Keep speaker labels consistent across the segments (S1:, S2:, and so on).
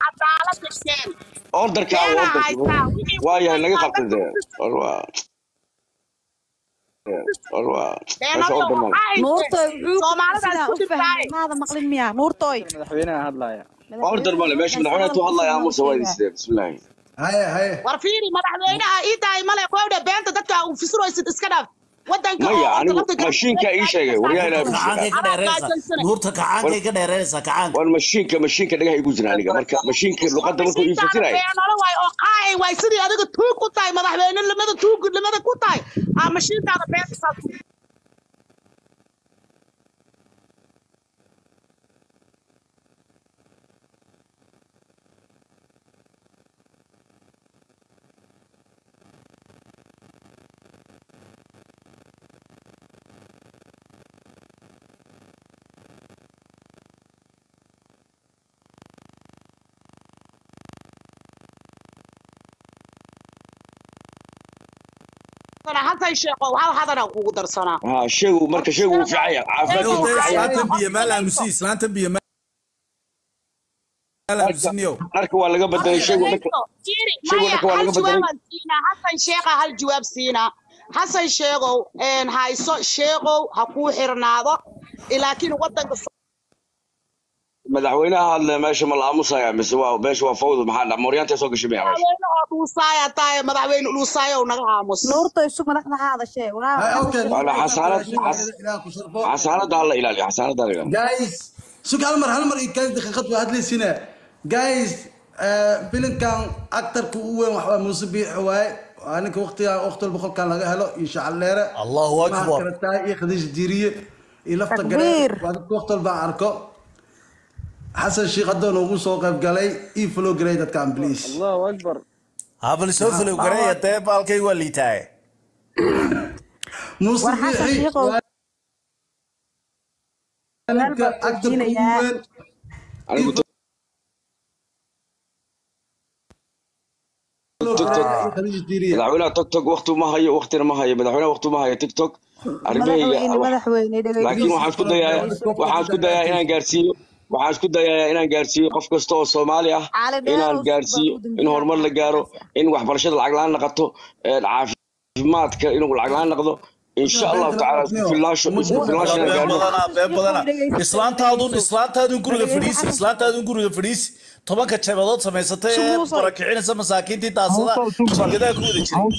S1: Cadaalada keen.
S2: Orderka
S1: Keenaa
S2: orderka
S1: haysaa wixii
S2: waa yahay naga
S1: ku
S2: qabtay dee. War waa war waa meesha
S1: beenayo
S2: order male.
S1: waxaa haysteen
S3: Nuurtoy wuxuu
S1: Soomaalida
S3: sidaa
S1: isku
S3: u fahmay
S1: dhibtaay.
S3: maada maqlin miyaa Nuurtoy?
S4: Madaxweynaha hadlaya.
S2: Order male meesha, madaxweynaha tuu hadlaya aamusa waa idin sidee bismillaahi.
S5: Haye haye.
S1: War fiiri, madaxweynaha ii daay male kowdhe, beenta dadka uu fisiraysid iska dhaaf wadanka oo
S2: Maya
S1: horta
S2: anigu
S1: lafta garab
S2: mashiinka ii sheegay waryaa ilaahay buu sheegaa.
S6: Kacaankay ka
S1: adaa
S6: dheereynaysaa
S1: gaajaysanay.
S6: Nuurta, kacaankay ka dheereynaysaa kacaanka.
S2: War mashiinka dhagaha igu jira aniga, marka mashiinka
S1: War
S2: luqadda markuu ii
S1: mashiintaada
S2: fasiraya
S1: beenalo waay oo qaacay waay, sidii adiga tuug u tahay madaxweyne limada tuug limada ku tahay aa mashiintaada beenta saas. Hasay sheeko hal hadana kugu darsanaa.
S2: Ha sheegu, marka sheegu wuu fiican yahay, caafimaadkiisu wuu fiican yahay.
S7: Islaantan biyo maal aamusi, islaantan biyo maal
S2: Dharka
S7: aamusiniyow.
S2: dharka waa laga bedelay sheegu, dharka
S1: fiiri
S2: sheegu
S1: maya
S2: dharka waa
S1: hal
S2: laga bedelay.
S1: jawaabaan siinaa Xasan Sheekha, hal jawaab siinaa Xasan Sheegow een hayso Sheegow ha kuu xirnaado, laakiin wadanka
S2: Madaxweynaha hadle meesha ma la aamusaya mise waa meesha waa fawdo? Maxaa dhac mooryaanta soo gashay miya meesha?
S1: Madaxweyne oo dhuusaaya tahay, madaxweyne dhuusaayo naga aamus.
S3: Nuurtoy sug, madaxda ha hadashee walaa
S5: Haye
S3: Xasan
S5: okay.
S3: Sheekh.
S2: Wala xasaanad
S5: Ilaah ku sharfo.
S2: Xasaanadda hala ilaaliyo, xasaanadda hala ilaaliyo.
S5: Guys, sug hal mar, hal mar iyo kaas daqiiqad waa hadlaysiina. Guys, filimkan actorku ugu weyn waxa waa Muuse Biixi waaye. Waa ninka waqtigan waqti walba qolkan laga helo iyo Shacaleere.
S6: Allahu
S5: Maha
S6: akbar.
S5: kala tahay iyo Khadiija Diiriye iyo lafta gareer.
S3: Takbiir.
S5: Waa dadka waqti walba aan arko. Xasan Sheikh hadda noogu soo qayb galay ii follow garay dadkan please.
S4: Allahu akbar.
S6: Habal soo fulow gareeya dee, baalkay waa liitaaye.
S5: Muuse
S3: War Xasan
S5: Biixi
S3: Sheekhow
S5: waa
S3: su'aal
S5: ninka
S3: baan
S5: actorka ugu
S3: weydiinayaa.
S5: weyn.
S2: Anigu
S5: Ii follow
S2: TikTok
S5: garay iyo Khadiija Diiriye.
S2: Madaxweynaha TikTok waqti uma hayo, waqtina ma hayo madaxweynaha, waqti uma hayo TikTok arrimahayga
S3: Madaxweyne madaxweyne
S2: laakiin
S3: dhegeyso.
S2: waxaan isku dayaa, waxaan isku dayaa inaan gaarsiiyo, waxaan isku dayaa inaan gaarsiiyo qof kasta oo Soomaali ah
S3: Cali
S2: inaan
S3: Dheerow sug baa
S2: gaarsiiyo
S3: ugu
S2: in
S3: dambeeya
S2: horumar la gaaro,
S3: halkaasi ah.
S2: in waxbarashada lacag la'aan noqoto, caafimaadka inuu lacag la'aan noqdo insha Allahu tacaala, isku filnaansho, isku filnaansho inaan
S6: Been
S2: gaarno.
S6: badanaa, been
S3: Sheekhow
S6: badanaa.
S3: dhegeyso
S6: Islaantaadun
S3: dhegeyso
S6: islaantaadun guriga
S3: dhegeyso
S6: fadhiisi,
S3: Xasan.
S6: Islaantaadun guriga fadhiisi, 10-ka jeebadood samaysatay
S3: Sug
S6: ee
S3: Muusow.
S6: barakicinaysa masaakiintii daasada
S8: Muusow sug bal.
S6: jingadaha ku wada jiray.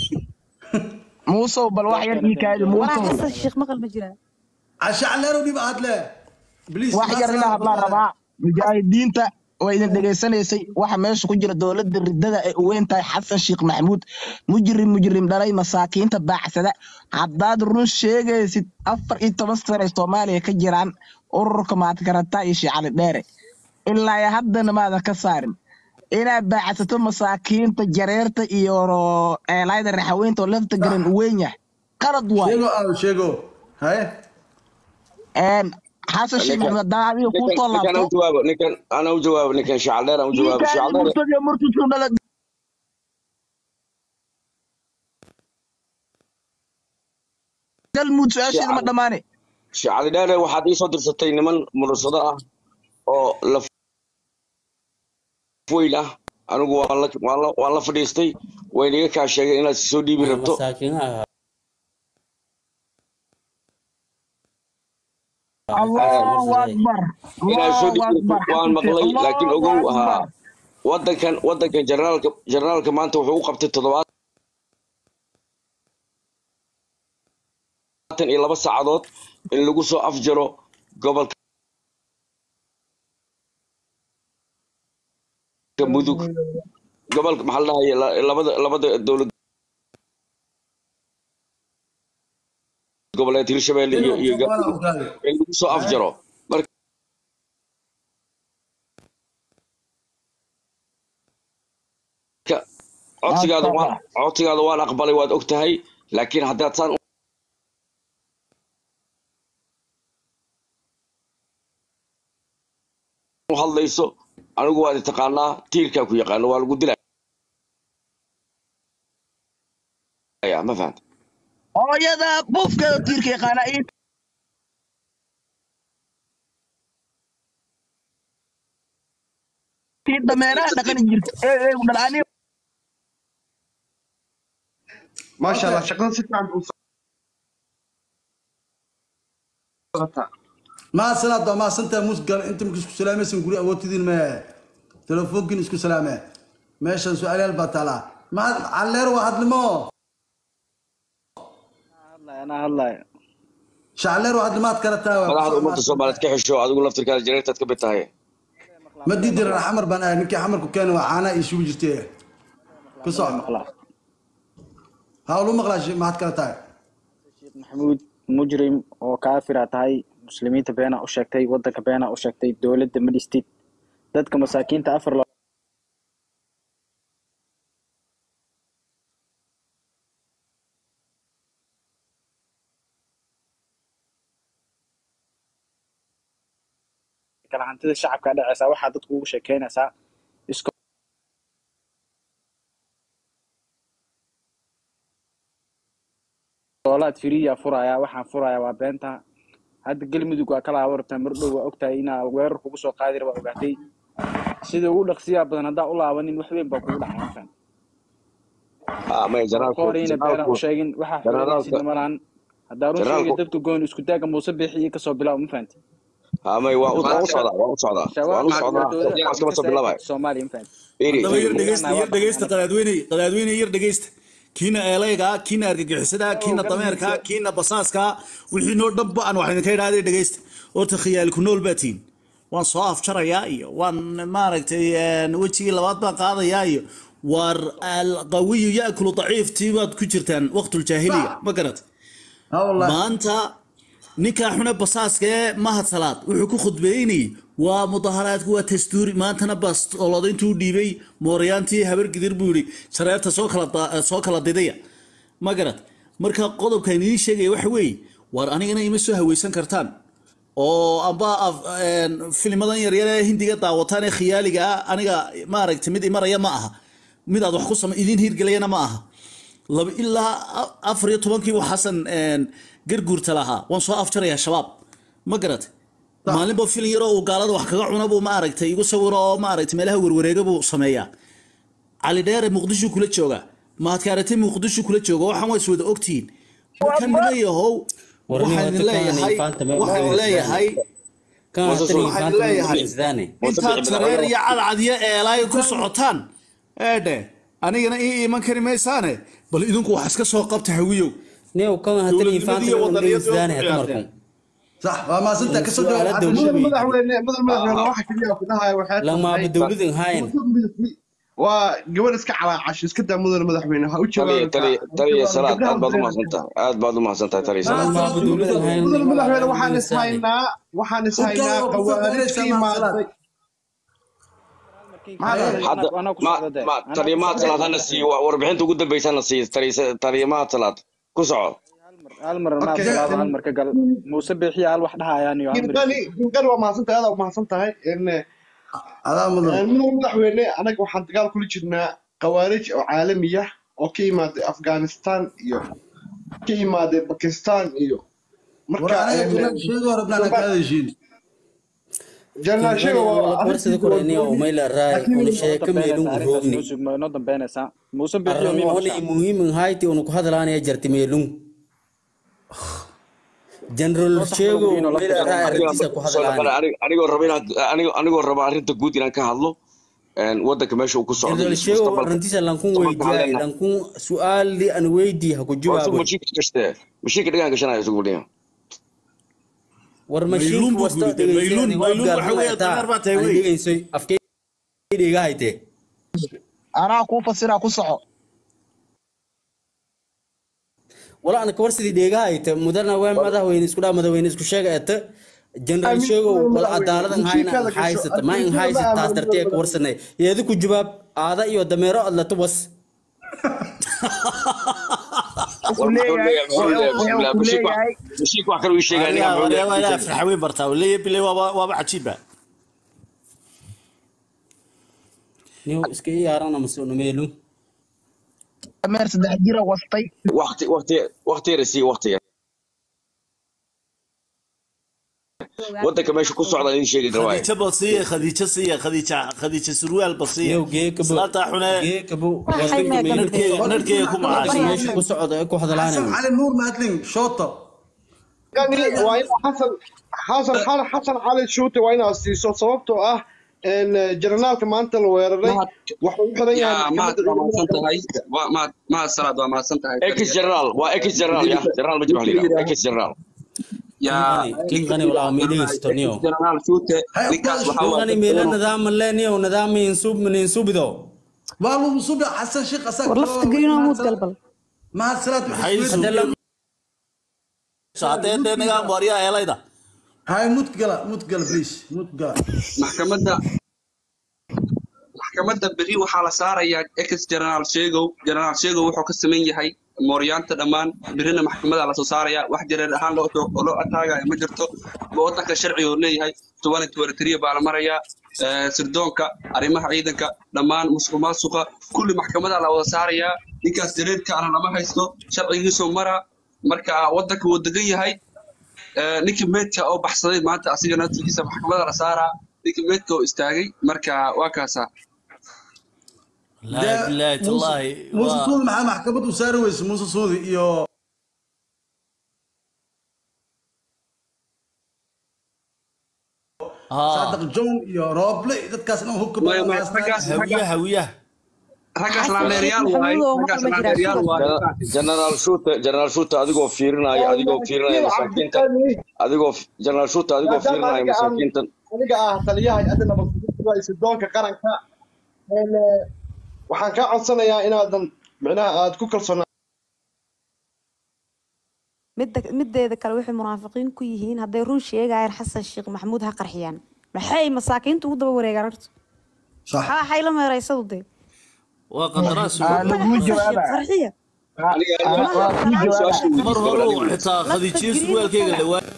S8: Muusow bal wax yar ii kaadi
S3: Walaa
S8: Muusow.
S3: Xasan Sheekh maqal ma jiraa.
S5: Shacaleere dhib aad leh. Please
S8: Wax yar ila hadlaa rabaa. Mujaahidiinta way idin dhegaysanaysay. Waxa meesha ku jira dowladda riddada ay u weyn tahay Xasan Sheekh Maxamuud, mujrim mujrim dhalay, masaakiinta baacsada. Haddaad run sheegaysid, 14 sano ay Soomaaliya ka jiraan ururka maadkarata iyo Sheekh Cali Dheere, ilaa iyo haddana maadan ka saarin inaad baacsato masaakiinta jareerta iyo eelayda raxaweynta oo lafta garan u weyn yahay. Qalad waay.
S5: Sheego aw sheego. Haye.
S8: Een Xasan Sheekh
S2: Ninkan
S8: Maxamuud haddaa adiga kuu
S2: ninkan
S8: soo
S2: ninkan
S8: laabto
S2: u jawaabo, ninkan ana u jawaabo, ninkan Shacaldheer aan u jawaabo.
S8: ninkaadi
S2: Shacaldheer
S8: murtad iyo murtadku dhala galmud su-aasheeda ma dhammaane.
S2: Shacali Dheere, waxaad ii soo dirsatay niman murursado ah oo la weyn ah. Anigu waan la waan la waan la fadhiistay, wayna iga kaa sheegay inaad soo dhiibi rabto.
S9: Masaakiinaha.
S8: Allahu akbar.
S2: Inaad soo
S8: Allahu
S2: dhiibi
S8: akbar
S2: rabto waan
S8: Xasan Sheekh
S2: maqlay, laakiin
S8: Allahu
S2: ogow
S8: akbar.
S2: haa wadankan generaalka maanta wuxuu u qabtay 72 saacadood in lagu soo afjaro gobolka Mudug, gobolka maxaa la dhahaye labada dowlad goboleed Hirshabelle iyo Galmudug in lagu soo afjaro marka codsigaada waan codsigaada waan aqbalay, waad og tahay, laakiin haddaad saan u hadlayso anigu waad i taqaanaa, tiirkaa ku yaqaano waa lagu dilayaa, ma fahanta?
S8: Hooyada buufkeeda tiirka yaqaana ii Tii dameeraha dhaqani jirta ee dhalani.
S4: Maasha Allah, shaqada si fiican buu socotaa.
S5: Ma salaad waa mahadsantahay musgal inta marka isku salaamaysan guri awoodtidiin ma telefoonkiin isku salaamee meeshan su-aalayaal baa taalaa ma calleer waa hadlimo.
S9: Anaa hadlaya.
S5: Shacleer waa hadlimaad kala tahay.
S2: Madaxda ummadda Soomaaliyeed ka xisho, adigu laftirkaada jareertaad ka mid tahay.
S5: Ma diidi rar xamar baan ahay, ninkii xamarku keenay waa caanaha ii shubi jirtay ku soco.
S9: Maqlaa.
S5: Ha ulu maqlaa maxaad kala tahay?
S9: Sheekh Maxamuud, mujrim oo kaafira tahay, muslimiinta beena u sheegtay, wadanka beena u sheegtay, dowladda ma dhistid, dadka masaakiinta afar loo kala hantida shacabka dhacaysaa, waxaa dadku ugu sheekeynaysaa iskoolaad firiya furaya, waxaan furaya waa beenta. Hadda Galmudug waa kala rabtaa, mar dhow waa ogtahay inaa weerar kugu soo qaadi waa ogaatay. Sida ugu dhaqsiyaa badan haddaa u laabanin wax weyn baa kugu dhacay markaan.
S2: Maya
S9: marka
S2: janaalku
S9: hore ina beena u
S2: janaalku
S9: sheegin waxaa xoreynaysidna
S2: janaalka
S9: malahan. Haddaa run sheegay
S2: janaalku
S9: dadka goon isku taaga Muuse Biixi kasoo bilaabo, ma fahanti?
S2: Maya waa u waa u socdaa, waa u socdaa, waan
S9: Shabaab
S2: u
S9: iyo
S2: socdaa,
S9: dowladda
S2: waxaas
S9: ma
S2: kama
S9: ka
S2: soo
S9: saari
S2: bilaabay.
S9: karto Soomaaliya, ma fahanti?
S2: Iri
S7: Haddaba yar
S2: iri
S7: dhegeysta,
S9: Deegaanna
S7: yar
S9: waa
S7: dhegeysta
S9: baqnaa.
S7: Qadaadweyne, qadaadweyne yar dhegeysta, kiina eelayga, kiina argagixisada, kiina dameerka, kiina basaaska, wixii noo dhanba aan wax idinka idhaahday dhegeysta. Horta khiyaali ku nool baa tihiin. Waan soo afjarayaa iyo waan maaragtay wejigii labaad baan qaadayaa iyo war alqawiyu yaakulu daciif tii baad ku jirtaan waqtuljaahiliya, ma garat?
S5: Ha wallahi.
S7: Maanta ninkaa xune basaaska ee Mahad Salaad wuxuu ku khudbeynayay waa mudaharaadku waa dastuuri, maantana bas olooda intuu dhiibay mooryaantii habar gidir buu yidhi shareerta soo kala soo kala didaya, ma garat? Marka qodobkan idiin sheegaya waxa weeye, war anigana ima soo haweysan kartaan oo amba filimadan yaryar ee hindiga daawataan ee khiyaaliga ah, aniga maaragtay mid imaraya ma aha, mid aad wax ku sama idiin hirgelayana ma aha. 2 ilaa 14-kii buu Xasan garguurta lahaa waan soo afjarayaa shabaab, ma garat? Maalinba filin yaroo uu gaalada wax kaga cuna buu maaragtay igu sawiro oo maaragtay meelaha werwareega buu sameeyaa. Cali Dheere Muqdisho kula jooga, mahadkaaratay Muqdisho kula jooga, waxaan waa iswada ogtihiin. Marka nima yahow,
S10: warni
S7: waxaan idin
S10: horta kaan
S7: leeyahay,
S10: infaanta ma
S7: waxaan idin leeyahay,
S10: kaan
S2: Muuse
S10: hatan
S2: soo
S7: waxaan
S10: infaanta
S7: idin
S10: ma
S7: leeyahay
S10: dhegeystaane.
S2: Muuse
S7: intaad
S2: Bixi
S7: jareer
S2: madaxweyne
S7: iyo cadcad iyo eelaay ku socotaan eedhe anigana ii iman kari maysaane, bal idinku wax iska soo qabta hawiyow.
S10: New kan hatan
S7: dowladnimadii
S10: infaanta
S7: iyo
S10: ma
S7: wadaniyadii waad
S10: dhegeystaane
S7: ku
S10: hata
S7: ciyaarteen.
S10: markun.
S5: Sax waa mahadsantahay
S10: Una
S5: kasoo jawaab
S10: su'aala
S5: Xasan.
S10: dowladda
S4: Mudan
S10: weydiin.
S4: madaxweyne, mudan madaxweyne, waxa kaliya ku dhahayo waxay
S10: Lamaaba
S4: tahay
S10: dowladan hayn.
S4: Muuse Biixi waa gabadh iska calaacasho, iska daa mudan madaxweyne, ha u
S2: taliya
S4: jawaabi
S2: taliya
S4: kaa, ha u
S2: taliya
S4: jawaabi
S2: Salaad,
S4: gabdhaha
S2: aad baad u
S4: wadaniyada.
S2: mahadsantahay, aad baad u mahadsantahay taliya Salaad.
S10: Lamaaba dowladan hayn
S4: Mudan
S10: walaalayaal
S4: madaxweyne, waxaan is
S10: dhegeystaane.
S4: haynaa, waxaan is
S5: U
S4: haynaa
S5: keen waa kusoo
S4: qawaarij ka
S5: dheeraysaa Mahad Salaad.
S4: imaaday. Maxaa
S5: Haye.
S4: dhahday?
S2: Hadda
S9: anaa ku
S2: ma
S9: socda dee
S2: ma
S9: anaa
S2: taliya
S9: ku
S2: Mahad
S9: socda
S2: Salaad hana siiyo warbixinta ugu dambaysa hana siiyo taliya, taliya Mahad Salaad ku soco.
S9: Hal mar Mahad
S4: Okay,
S9: Salaad hal mar ka gal Muuse Biixi hal wax dhahayaan iyo hal mar
S4: Ginqani, Ginqani waa mahadsantahay, aad waa mahadsan tahay.
S5: Adaa mudan.
S4: Mudan madaxweyne, anaga waxaan dagaal kula jirnaa qawaarij oo caalami ah oo ka imaaday Afghanistan iyo ka imaaday Pakistan iyo
S5: War
S4: marka
S5: aniga janaal sheego rabnaa inaan ka hadashiin.
S4: Janaal
S10: Kin
S4: sheego
S10: qani
S4: waa
S10: wala warsada
S4: arrintiisa waa
S10: koreyni oo
S4: gooni,
S10: mayla raay
S4: laakiin
S10: una
S9: Noo
S10: sheeka
S9: dambeynaysaa
S10: meelun
S9: arrintaas
S10: roogni.
S9: noo sugma noo dambeynaysaa Muuse Biixi
S10: Arran
S9: mii
S10: oonay
S9: maqashaa.
S10: muhiimin hayti una ku hadlaanaya jarti meelun. General
S9: Soo sax
S10: Sheego
S9: madaxweyne oo
S10: mayla
S9: lafta
S10: raay
S9: garan.
S10: arrintiisa ku
S2: Soo
S10: hadlaanay.
S2: noqona anigoo raba inaan anigoo raba arrinta guud inaan ka hadlo wadanka meesha uu ku socdo
S10: General
S2: iyo
S10: Sheego
S2: mustaqbalka
S10: arrintiisa lankun
S2: mustaqbalka
S10: weydiiyay
S2: hadlayna.
S10: lankun su'aali an weydii ha ku
S2: Waa isugu
S10: jawaabay.
S2: mashiinka gashtee, mashiinka dhagaan gashanaya isugu fadhiya.
S10: War
S7: Mayluun
S10: mashiinka
S7: buu
S10: wasta
S7: guri de
S10: dhegeysay
S7: mayluun
S10: adigo
S7: mayluun
S10: afgaar
S7: waxa
S10: ma
S7: weeye
S10: etaa
S7: dameer baa tahay
S10: ani
S7: wey.
S10: dhegeysay afkeyga haytee.
S8: Anaa kuu fasiraa ku soco.
S10: Wala ana kawar sidii dheegaha ayta mudana waa madaxweyne isku dhaa madaxweyne isku sheega eta general
S4: amiin
S10: Sheego
S4: mudan
S10: wala
S4: madaxweyne,
S10: cadaaladan hayna
S4: mashiinkaada gasho
S10: haysata ma in
S4: adduunyada ma
S10: haysata taas
S4: aamino mudan
S10: dartee ka
S4: madaxweyne.
S10: warsanay yeedi ku jawaab aada iyo dameero adlata was.
S8: Wuxuu
S2: War muxuu
S8: leeyahay
S2: leeyahay, muxuu leeyahay,
S8: wuxuu
S2: bismillah
S8: ku
S2: mashiinka wax
S8: leeyahay
S2: mashiinka wax kale uu sheegaya ninkan
S7: Waryaa
S2: muxuu leeyahay
S7: waryaa waa
S2: kuu
S7: ilaa
S2: sheegay.
S7: farxaweyn bartaa leeya bilay waaba waaba cajiiba.
S10: Niyo iska yaarana masuuna meelu.
S8: Dameer saddex jira wastay.
S2: Waqti waqti waqti yar sii waqti yar. Waddanka meesha ku socda idin sheegi rabaaye.
S7: Khadiija basiye, Khadiija siya, Khadiija, Khadiija surwaal basiye.
S10: Yow geekabo
S7: Islaanta xune
S10: geekabo
S3: Waxay
S10: wadanka
S3: meegan
S10: meesha
S7: narkeega ku macaashay.
S10: meesha ku socda ee ku
S5: Xasan
S10: hadlaanaya.
S5: Cali Nuur Mahadlin Shoto.
S4: Waa in Xasan Cali Shuute waa inaad siiso, sababtoo ah generaalka maanta la weeraray wuxuu u xiran yahay
S11: yaa mahad
S4: maxkamadda
S11: waa mahadsan
S4: ciidamada
S11: tahay. Waa mahad, mahad salaad, waa mahadsan tahay.
S2: Ex general waa ex general, ya general ma jiro waxa la yidhahdo ex general.
S11: Yaa
S10: King Qani walaa ma dhegeysto niyo.
S11: Generaal Shuute
S5: Hay
S11: ninkaas
S5: ukaada
S11: waxaa
S10: King
S11: waa
S10: Qani
S11: dad
S10: meela
S11: badan oo
S10: nidaam le niyo, nidaam insub insubido.
S5: Waa lagu subi Xasan Sheekh asaga
S3: War lafta green oo muud galbal.
S5: Mahad Salaad wuxuu
S7: Maxay
S5: isku
S10: Hadda la
S7: saatee dee nagaa waaryaa eelayda.
S5: Hay mud gala, mud gala please, mud gala.
S11: Maxkamadda beri waxaa la saarayaa ex generaal Sheegow. Generaal Sheegow wuxuu ka sameyn yahay mooryaanta dhammaan, berina maxkamadda la soo saarayaa. Wax jareer ahaan loo loo ataagayo ma jirto. Wadanka sharciga uu leeyahay 2023 baa la marayaa. Sirdoonka, arrimaha ciidanka dhammaan, musuq maasuqa kulli maxkamadda la wada saarayaa. Ninkaas jareerka ana lama haysto, sharcigiisuu maraa. Marka wadanka wuu degan yahay. Ninkii meedka oo baxsaday maanta asigana naftigiisa maxkamadda la saaraa, ninkii meedka oo istaagay. Marka waa kaasaa.
S7: Wallaahi billaahi tallaahi
S5: Muuse
S7: waa
S5: Suudi maxaa maxkamad u saari weyse Muuse Suudi iyo
S7: haa
S5: Saadiq John iyo Rooble, dadkaas dhan hubka
S11: maya
S5: badan
S11: maya
S5: haystaan.
S11: raggaas
S7: hawiyaha hawiyaha
S11: raggaas
S3: Xasan Sheekh
S11: laanleeryaal waaye,
S3: Maxamuud oo
S11: raggaas
S3: maqal ma jiraa
S11: laanleeryaal
S3: suga.
S11: waaye.
S2: General Shuute, General Shuute, adigoo fiirinaya, adigoo fiirinaya masaakiinta, adigoo General Shuute adigoo
S4: maadaama
S2: fiirinaya
S4: aniga aan
S2: masaakiintan.
S4: aniga ah taliyaha hay'adda nabad sugidda iyo sirdoonka qaranka, waxaan kaa codsanayaa inaadan micnaha aad ku kalsoonaato.
S3: Mideeda kale waxay munaafiqiin ku yihiin hadday run sheegayaan Xasan Sheekh Maxamuud ha qarxiyaan. Maxay masaakiinta ugu daba wareegaan horta?
S5: Sax.
S3: Maxaa xayla meeraysadu dee?
S7: Waa qandaraas.
S8: Aa,
S3: Hortaga
S8: laguu
S3: Xasan Sheekh
S8: jawaabaa.
S3: qarxiya.
S2: Aniga
S3: Mahad
S8: Waa kuu
S3: Salaad
S8: jawaabaa.
S2: su-aasha
S7: Mar
S2: weydiisay
S7: hore
S2: gabadha
S7: uu
S2: aniga.
S7: xitaa
S3: lafta
S7: Khadiijiyo
S3: green
S7: surwaalkeyga
S3: hortaga.
S7: la waayay.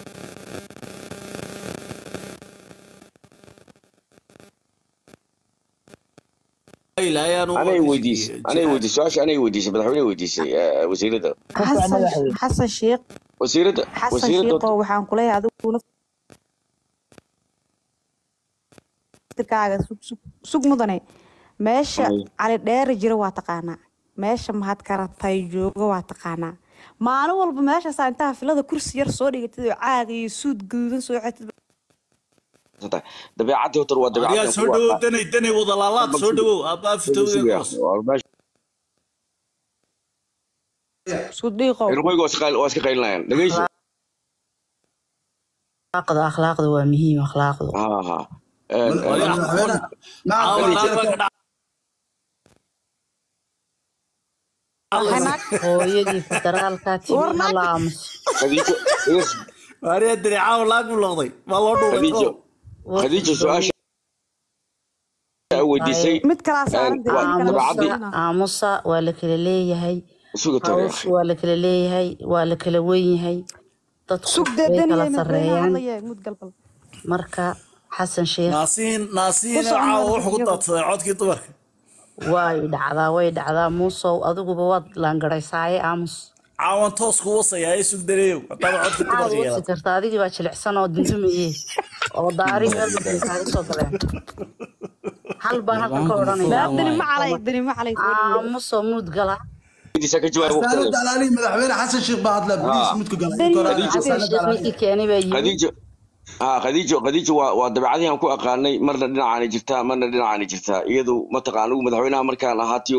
S7: Laayaan
S2: Anay
S7: waa ka
S2: weydiisay, anay weydiisay su-aasha, anay weydiisay madaxweyne, weydiisay wasiiradda.
S8: Ku soco
S3: Xasan
S8: madaxweyne.
S3: Xasan Sheekh
S2: Wasiiradda
S3: Xasan
S2: wasiiradda
S3: Sheekh oo waxaan ku leeyahay adigu naftirkaaga sug sug sug mudane. Meesha Cali Dheere jira waa taqaanaa, meesha Mahad Karatay jooga waa taqaanaa. Maalin walba meeshaasaa intaa filada kursi yar soo dhigatid oo caaga iyo suud guduudan soo xirtid.
S2: Dabeecadii horta waa
S7: Aryaa
S2: dabeecaddan
S7: soo
S2: kugu
S7: dhawow
S2: aqaan.
S7: danay danay wada laalaad soo dhawow aabba aftooda kuwas.
S3: Isku dhiiqow.
S2: Ilmahaygu waa iska qaylinayaan, dhegeyso.
S12: Akhlaaqda, akhlaaqda waa muhiim, akhlaaqdu.
S2: Ha ha.
S7: Aryaa
S5: Madaxweyne
S7: caawa
S5: Mahad
S7: naag baa ka dhacaysa.
S12: Hooyadii federaalka timi
S3: War naag
S12: hala aamuso.
S2: Khadiijo dhegeyso.
S7: Aryaa dani caawa naag buu noqday, waa loo dhuubay
S2: Khadiijo
S7: tolow.
S2: Khadiijo su-aasha ay weydiisay
S3: mid kalaa saaran dee,
S2: waa
S3: mid kalaa
S2: dabeecadii
S3: saaran.
S12: Aamusa, waa la kala leeyahay.
S2: Suga tore
S12: Hawshu waa la kala leeyahay, waa la kala weyn yahay, dadku
S3: Sug dee
S12: way kala
S3: daniye madaxweynaha
S12: sarreeyaan.
S3: hadlaya mud galbal.
S12: Marka Xasan Sheekh
S7: Naasiin
S3: Ku
S7: naasiin
S3: socon
S7: caawa
S3: madax
S7: wuxuu ku
S3: iyagu.
S7: daadsaday codkii dumarka.
S12: Way dhacdaa, way dhacdaa. Muusow, adiguba waad laangaraysaaye, aamus.
S7: Caawan toos ku wasayaa ee sug dareeyow haddaaba codkii
S12: Maxaad
S7: dumarka
S12: wasi
S7: yeelata.
S12: kartaa? Adigii baa jilicsan oo dundumaye oo daari meel bay kaaga soo galeen. Hal baan halkan ka
S10: Nidaamka ma
S12: odhanaya.
S3: Laa
S10: fulaan
S3: dani
S10: waaye.
S3: ma calay, dani ma calay soo dhawow.
S12: Aamusoo muud gala.
S2: weydiisa ka jawaab
S5: Xasaanada
S2: waqtigeeda.
S5: Alaali madaxweyne Xasan Sheekh baa hadla please
S2: Ha
S5: mudka gala
S3: Dani
S5: inta hore
S2: Khadiijo
S12: Xasan
S5: xasaanada
S12: Sheekh
S5: Alaali.
S12: ninkii keenay baa yimi.
S2: Khadiijo ha Khadiijo, Khadiijo waa dabeecadii aan ku aqaanay, marna dhinacaani jirtaa marna dhinacaani jirtaa. Iyadu mataqaan anigu madaxweynaha markaan ahaa tii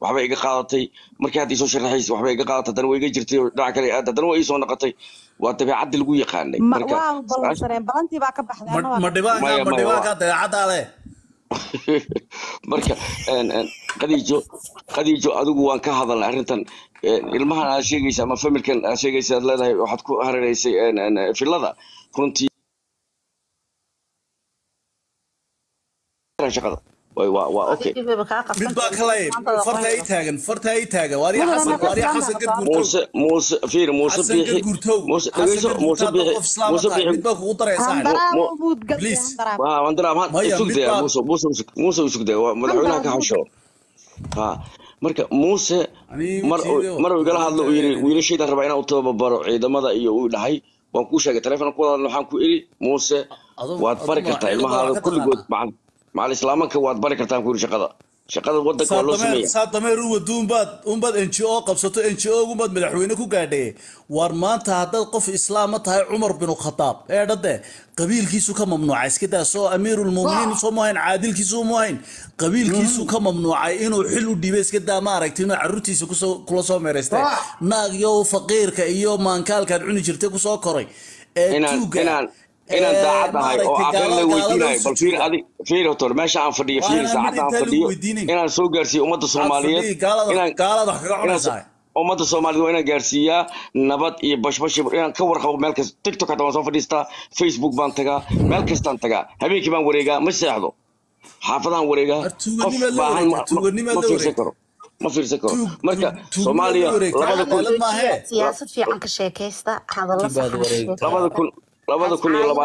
S2: waxba iga qaadatay, markii hadda isoo sharaxaysa waxba iga qaadatay, haddana way iga jirtay oo dhinaca kale aad haddana way iisoo noqotay. Waa dabeecadii lagu yaqaanay.
S3: Ma
S2: Marka
S3: waa
S2: su-aasha
S3: ballansaneen, balantii baa ka baxday
S7: Ma
S3: anna waa
S7: ma
S3: ka baxay.
S7: dhibaanka
S2: maya
S7: ma
S2: maya
S7: dhibaanka
S2: waa
S7: dabeecaddaa leh.
S2: Marka Khadiijo, Khadiijo adigu waan ka hadalnay arrintan. Ilmahan aad sheegaysa ama familkan aad sheegaysa aad leedahay waxaad ku hareeraysay filada runtii shaqada waa okay.
S12: Adigii bayba kaa
S7: Mid
S12: qabsan
S7: baa
S12: tahay
S7: ka lay
S12: maantaada
S7: farta ay
S12: aqoonaysa.
S7: taagan, farta ay taagan waaryaa
S3: Mudane
S7: Xasan
S3: marka
S7: waaryaa
S3: islaamta
S7: Xasan
S3: qabtaa.
S7: Garguurtow.
S2: Muuse Muuse fiir Muuse
S7: Xasan
S2: Biixi
S7: Garguurtow,
S2: Muuse
S7: Xasan
S2: dhegeyso
S7: Garguurtow
S2: Muuse
S7: haddaad
S2: Biixi
S7: qof islaama
S2: Muuse
S7: tahay
S2: Biixi
S7: mid baa kugu daraya saaxib.
S3: Handaraab
S2: Mu
S3: oo muud gal dee
S7: Please.
S3: handaraab.
S2: waa handaraab ha
S7: Maya
S2: isug
S7: mid
S2: daya
S7: baa
S2: Muuse Muuse Muuse isug daya waa madaxweynaha
S3: Handaraab
S2: ka
S3: muud
S2: xasho ha. Marka Muuse
S7: anii
S2: mar
S7: jiido
S2: mar uu igala hadlo uu yiri
S7: maalinta
S2: wiilashaydan rabaa inaan u tababaro ciidamada iyo uu dhahay Waan kuu sheegay taleefon ku wada waxaan ku iri Muuse waad bari kartaa ilmahaada kulligood macal islaamanka waad bari kartaa ku iri shaqada wadanka waa loo sameeyaa.
S7: Saa dameer u waduunbaad unbaad NGO qabsato, NGO unbaad madaxweyne ku gaadhay. War maanta haddaad qof islaama tahay Cumar bin Khataab ee dhade qabiilkiisu ka mamnuucay, iska daa soo amiirul muuminiin soo maahayn, caadilkiisu ma ahayn, qabiilkiisu ka mamnuucay inuu xil u dhiibay, iska daa ma aragti inuu carruurtiisa kusoo kula soo meeraystay, naag iyo faqiirka iyo maankaalkaad cuni jirtay kusoo koray ee tuuga
S2: inaan daacad ahay oo aqal la weydiinayo. Bal fiir adi, fiir hotor meesha aan fadhiyo, fiir saacadda aan fadhiyo inaan soo gaarsiiyo ummadda Soomaaliyeed, inaan
S7: gaalada wax kaga cunaysaa
S2: ummadda Soomaaliyeed waa inaan gaarsiiyaa nabad iyo bashbash, inaan ka warqabo meel kasta. TikTok hata waan soo fadhiistaa, Facebook baan tagaa, meel kastaan tagaa, habeenkii baan wareegaa, ma seexdo, xaafadaan wareegaa, qof baahan ma fiirsan karo, ma fiirsan karo. Marka Soomaaliya 2000
S12: siyaasad fiican ka sheekaysta, hadallo saxan.
S2: 2020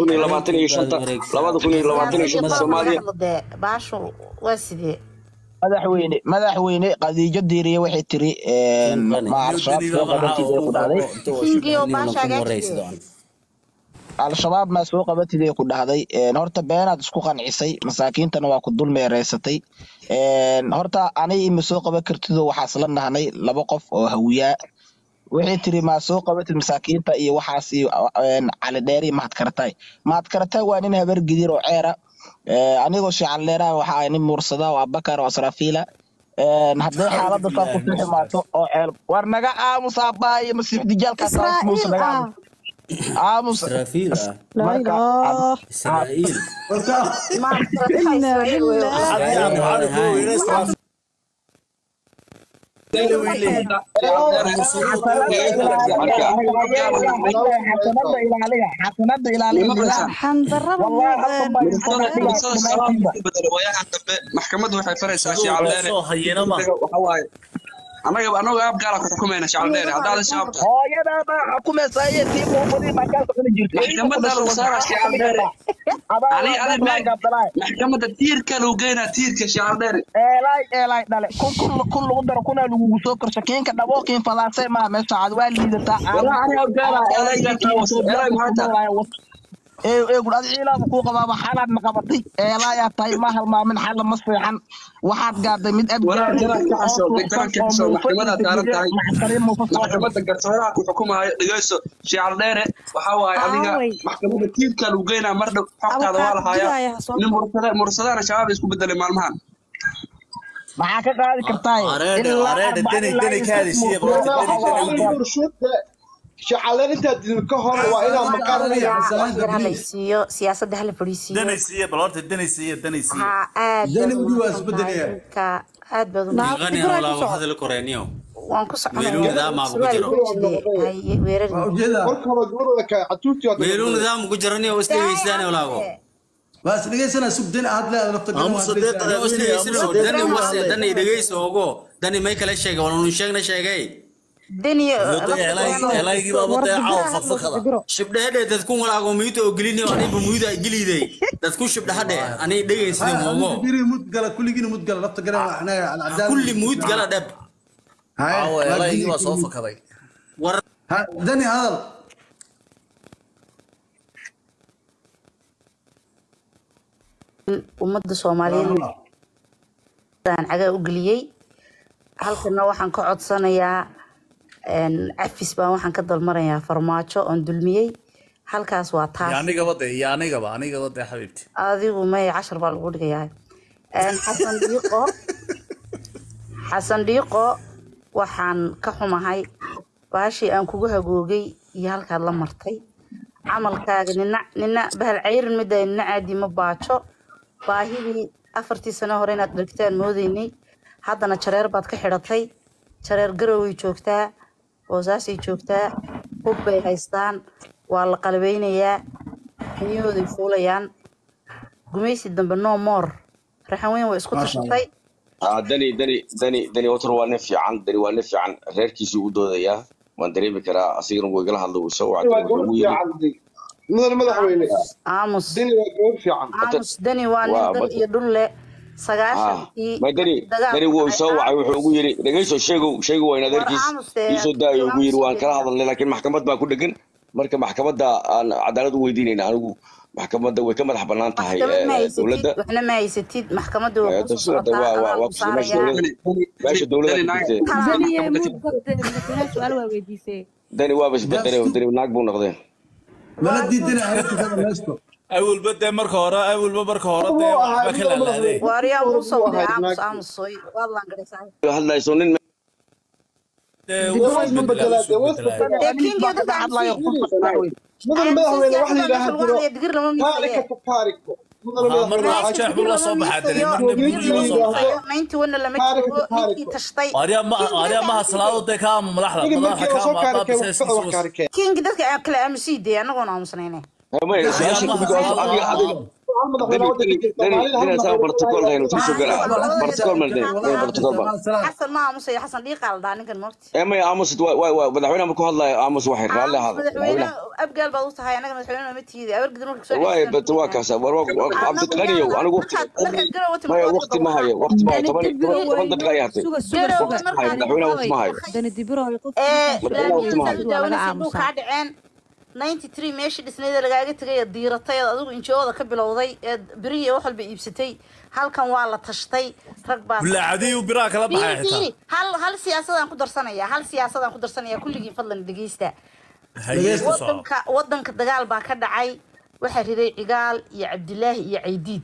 S2: 2025 2025 Soomaaliya.
S12: Baashu waa sidee?
S8: Madaxweyne Khadiijo Diiriye waxay tiri ma Al-Shabaab soo qabatidee ku dhahday, Al-Shabaab ma soo qabatidee ku dhahday. Horta beenaad isku qancisay, masaakiintana waa ku dul meereysatay. Horta anay ima soo qaban kartido, waxaas la nahnay laba qof oo hawiyaa. Waxay tiri ma soo qabatid masaakiinta iyo waxaas iyo Cali Dheeri. Mahad Karatay, Mahad Karatay waa nin habar gidir oo ceera. Anigoo Sheekh Dheeraha waxa ay nin muursada oo Abakar oo Asrafiila. Hadday xaaladda saa ku xumaato oo ceel war naga aamus aabbaha iyo masiix dijaalka aamus naga aamus aamus
S10: Israafiil ah.
S8: Marka
S10: Israa'iil.
S8: Xasanada ilaaliya.
S11: Maxkamaddu waxay faraysaa Sheekh Dheere waxa waaye anaga anaga ab gaar ah ku xukumayna Sheekh Dheere haddaad shaabto
S8: hooyada baa xukumaysa iyo tii muufadii baa kaalka cuni jirtay.
S11: Maxkamadda lagu saaraa Sheekh Dheere ani ani maxkamadda tiirka lagu geynaa, tiirka Sheekh Dheere.
S8: Eelay eelay dhale kun kun kun lagu daro kuna lagugu soo korsho kiinka dhabookiin falaasay maa meesha cad waa liidataa.
S11: Walaa ani ab gaar ah eelay eelay maxaa
S8: ee gud adi ciilaaba kuu qabaaba xalaad ma qabatay eelaayaa tahay ma halmaamin xalla ma seexan waxaad gaadday mid
S11: walaa jaraad ka xasho, jaraad ka xasho, maxkamadda saaran tahay, maxkamadda garsooraha ku xukumaayo. Dhegeyso Sheekh Dheere, waxa waaye adiga maxkamadda tiirka lagu geynaa mar dhow, xogtaada waa la hayaa. Nin mursada mursadana shabaab isku bedelay maalmahan.
S8: Maxaa ka qaadi kartaa?
S4: Shacaleen intaad dilin ka hor waa inaa maqaar
S12: hala isiiyo, siyaasadda hala fadhiisiiyo.
S7: Danaysiiya bal horta, danaysiiya, danaysiiya.
S12: Haa, aad
S5: Dani weli waa isbedelaya.
S12: Aad baad
S10: Qani walaa hadal koreeniyo.
S12: Waan ku
S10: Meeluu nidaam ku jiro.
S12: Weerar
S4: marka hore gabadhooda ka catuurtii waa
S10: Meeluu nidaam ku jiraniyo is dhageystaan walaago.
S5: Waa is dhegeysanaa, sug dani aad leedahay lafta garan waa
S10: Is dhageysano dani wase dani dhegeyso ogo dani may kala sheegay walaa sheegna sheegay.
S12: Dani
S7: Elaygii baa badeeca oo fafakada.
S10: Shibdhahadhe dadku walaago miyuuta oo gelini aniba miyuuta geliiday dadku shibdhahadhe ani dhegeysday moogo.
S5: Biri mudgala kulligiina mudgala lafta garan waa xanaa alcadaal
S10: kulli muyuut gala dheb.
S7: Caawa elaygii waa soo fakaday.
S10: War
S5: dani hadal.
S12: Ummadda Soomaaliyeed aan cagaa u geliyey halkana waxaan ka codsanayaa cafis baan waxaan ka dalmarayaa Farmaajo oon dulmiyey halkaas waa taas.
S7: Anigaba de iyo anigaba anigaba de xabiibti.
S12: Adigu may cashar baa lagu dhigayaa. Xasan Dhiiqo, Xasan Dhiiqo, waxaan ka xumahay baashii aan kugu hagoogay iyo halkaad la martay camalkaaga. Nina nina bahal cayrin midda nina caadi ma baajo baahidii 4tii sano hore inaad dhigtaan moodaynay, haddana jareer baad ka xidhatay. Jareer garoway joogtaa, boosaasay joogtaa, hub bay haystaan, waa la qalabeynayaa, xiniyahooday fuulayaan. Gumaysi dambe no more. Raxan weyn way isku tashatay.
S2: Dani dani dani dani watar waa nin fiican, dani waa nin fiican, reerkiisuu u doodayaa waan dareemi karaa, asigana wuu igala hadla wuu soo
S4: wacday
S2: wuxuu yiri
S4: mudan madaxweyne
S12: aamus
S4: dani waa gabar fiican.
S12: Aamus dani waa nin dal iyo dhul leh. 90-kii
S2: Ma dani
S12: dagaalku
S2: dani wuu
S12: dhacay
S2: soo wacay, wuxuu ugu yiri dhegeyso, sheegow sheego waa in
S12: war
S2: adeerkiis
S12: aamuste
S2: ii soo daayo ugu yiri, waan
S12: aamuste
S2: kala hadalnay, laakiin maxkamad baa ku dhegan. Marka maxkamadda aan cadaalad u weydiinayna, anigu maxkamadda way ka madax bannaan tahay
S12: maxkamad ma haysatid,
S2: dowladda.
S12: Waxna ma haysatid, maxkamadda waa kuu soo
S2: Hadda
S12: socotaa,
S2: waa
S12: adaa
S2: waa
S12: lagu
S2: waa meesha
S12: saarayaa.
S2: dowladda, meesha dowladda ku jirtee.
S3: Dani muud gabde madaxweynaha su'aal waa weydiisay.
S2: Dani waaba isbedelay, dani naag buu noqday.
S5: Mala diidina arrinta meesto.
S7: Awalba dee marka hore, awalba marka hore dee
S4: Wuu ahaa
S7: waxba ka
S4: mudane
S7: laalaadeen.
S4: madaxweyne
S12: Waaryaa
S4: hore
S12: muusow
S4: buu
S12: dee
S4: ahaa
S12: aamus
S4: naag.
S12: aamusoy waad laangaraysaa.
S2: Hadlayso nin
S7: Dee
S4: dee
S7: wuu
S4: way
S7: isbedelaa,
S4: isbedelaa,
S7: wuu
S4: dee way
S7: isbedelaa.
S4: isbedelaa.
S12: Dee
S8: Aniga
S12: kingiyo
S8: baa ka
S12: dadka
S8: hadlayo
S12: aamusii
S8: qof kasta wey.
S4: Mudane
S12: aamusii
S4: madaxweyne wax la
S12: siyaasadda meesha
S4: yidhaaha
S12: lagu
S4: jiro
S12: hadlaya digir lama
S4: taarika
S12: miisaye.
S4: tafaariko. Mudane
S7: Haa,
S4: madaxweyne
S7: marna
S4: waxaa
S7: afjeex
S12: Meesha
S7: buu
S12: digir
S7: la
S12: lama
S7: soo baxaa dani,
S12: miisayo,
S7: marna
S4: joogniinta
S12: digir
S7: buuriyuu
S4: la
S7: la
S12: lama
S7: soo baxaa.
S4: yidhaahdo
S12: miisayo, 91-na lama
S4: taarika
S12: joogo ninkii
S4: tafaariko.
S12: tashtay.
S7: Aryaa ma
S12: Kingi
S7: aryaa
S12: dadka
S7: maha
S12: aamusii
S7: salaado
S12: dee
S7: dee ka ama madaxda
S4: Ninka
S7: madaxa
S4: markii
S7: ka
S4: la soo
S7: ama haddaa
S4: kaarikay wax
S7: bisayskiisa
S4: wax
S7: was.
S4: kaarikay.
S12: Kingi dadka aan kala aamusii dee annagoon aamusnayne.
S2: Maya
S7: Aryaa
S2: su-aasha
S7: maha
S2: adiga
S7: salaado
S2: adiga
S7: ama
S2: adiga
S7: ama.
S4: Hal madaxweyne
S2: dani
S4: waddanka
S2: dani
S4: jirta
S2: dani
S4: maalin hal
S2: dani asaga
S4: madaxweyne
S2: protocol lahayn uu soo galaa protocol ma dani dani protocol ba.
S12: Xasan ma aamusayo, Xasan dhiiqaa la dhahaa ninkan moogti.
S2: Maya aamus waa waa madaxweynaha markuu hadlayo aamus waxay raalli
S12: Aamus
S2: ahaada
S12: madaxweyne
S2: madaxweynaha.
S12: abgaal baad u tahay, annaga madaxweyne ma tiidi abargidin marka soo
S2: Wallahi
S12: celisan
S2: bat waa kaasa war waa
S12: annagu
S2: Cabdiqaniyow
S12: yaan
S2: anigu waqti
S12: markaad markaad garowe
S2: maya
S12: timaado adiga
S2: waqti ma
S12: dawaqaa.
S2: hayo, waqti ma hayo,
S3: Dani
S2: toban
S3: Dibiro
S2: toban toban daqiiqa
S3: weyno
S2: ay hartay.
S3: suga suga
S12: Garowe
S3: suga
S2: Waqti ma hayo
S12: markaad
S2: madaxweynaha, waqti ma hayo.
S3: Dani Dibiro qofka
S12: ee
S3: markaad
S2: madaxweynaha waqti ma
S12: laamiyada
S2: hayo.
S12: saad u
S3: waa laga
S12: daawanaysa dhul
S3: aamusaa.
S12: kaa dhaceen 93 meeshii dhisnayd ee lagaaga tegay ee diiratay ee adigu injooda ka bilowday ee birihii wax walba iibsatay, halkan waa la tashtay, rag baa tashtay.
S7: Bulaacadihii biraha kala
S12: Fiiri
S7: baxay xitaa.
S12: fiiri, hal hal siyaasadaan ku darsanaya, hal siyaasadaan ku darsanaya, kulligiin fadlan dhegeysta.
S7: Haye ku soco.
S12: Wadanka dagaal baa ka dhacay, waxaa riday Cigaal iyo Cabdilaahi iyo Caydiid.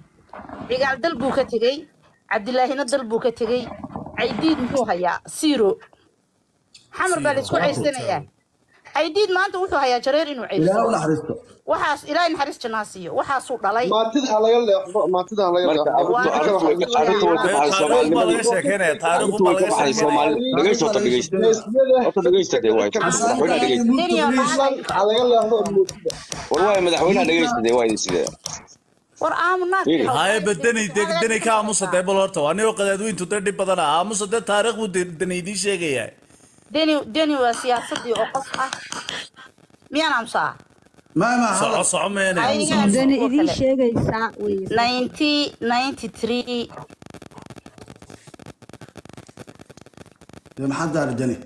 S12: Cigaal dal buu ka tegey, Cabdilaahina dal buu ka tegey, Caydiid muxuu hayaa? Siiro Xamar baa
S7: Siiro
S12: laisku
S7: waa
S12: ceysanayaa.
S7: rugtaa.
S12: Caydiid maanta wuxuu hayaa jareer inuu
S5: Ilaahu
S12: ceyrsado.
S5: naxariisto.
S12: Waxaas Ilaahay naxariis janaa siiyo, waxaasuu dhalay.
S4: Maatida ha laga leexdo, maatida ha laga
S2: Marka
S4: leexdo.
S12: Waa
S2: arrintu
S4: Dadka
S2: arrintu
S4: waxaa
S2: way
S4: laga
S2: arrintu way ka
S7: Dee
S2: baxday
S7: taariikh baa laga
S2: Soomaalinimadii.
S7: sheekeynaya, taariikh
S2: Arrintu
S7: baa
S2: way ka
S7: laga
S2: baxday
S7: sheekeynaya.
S2: Soomaali dhegeyso horta dhegeyso
S4: geesiyada
S2: horta dhegeysta dee waay
S4: dadka
S2: madaxweynaha dhegeysta.
S12: Daniel
S4: Puntland
S12: naag
S4: ha laga leexdo mootida.
S2: War waay madaxweynaha dhegeysta dee waa idin sidee.
S12: War aamu naag
S2: Fiiri.
S12: yahow
S7: Haye badani
S12: maxaa
S7: dee
S12: lagaa
S7: dani ka
S12: sheekeyn
S7: aamusa
S12: kartaa?
S7: dee bal horta waa niyoo qadaadweyntu dee dhib badana aamusa dee taariikh buu dee dani idiin sheegayaa.
S12: Deni deni waa siyaasadii oo qof ah, miyaan aamusaa?
S5: Ma ma
S7: Soco
S5: hadal.
S7: soco meene
S12: Ayaga
S7: soco
S12: aamusa
S3: Dani
S7: soco.
S12: kuwa
S3: idiin
S12: kale.
S3: sheegaysaa wey siyaasadda.
S12: 1993
S5: Dee maxaa daara dani?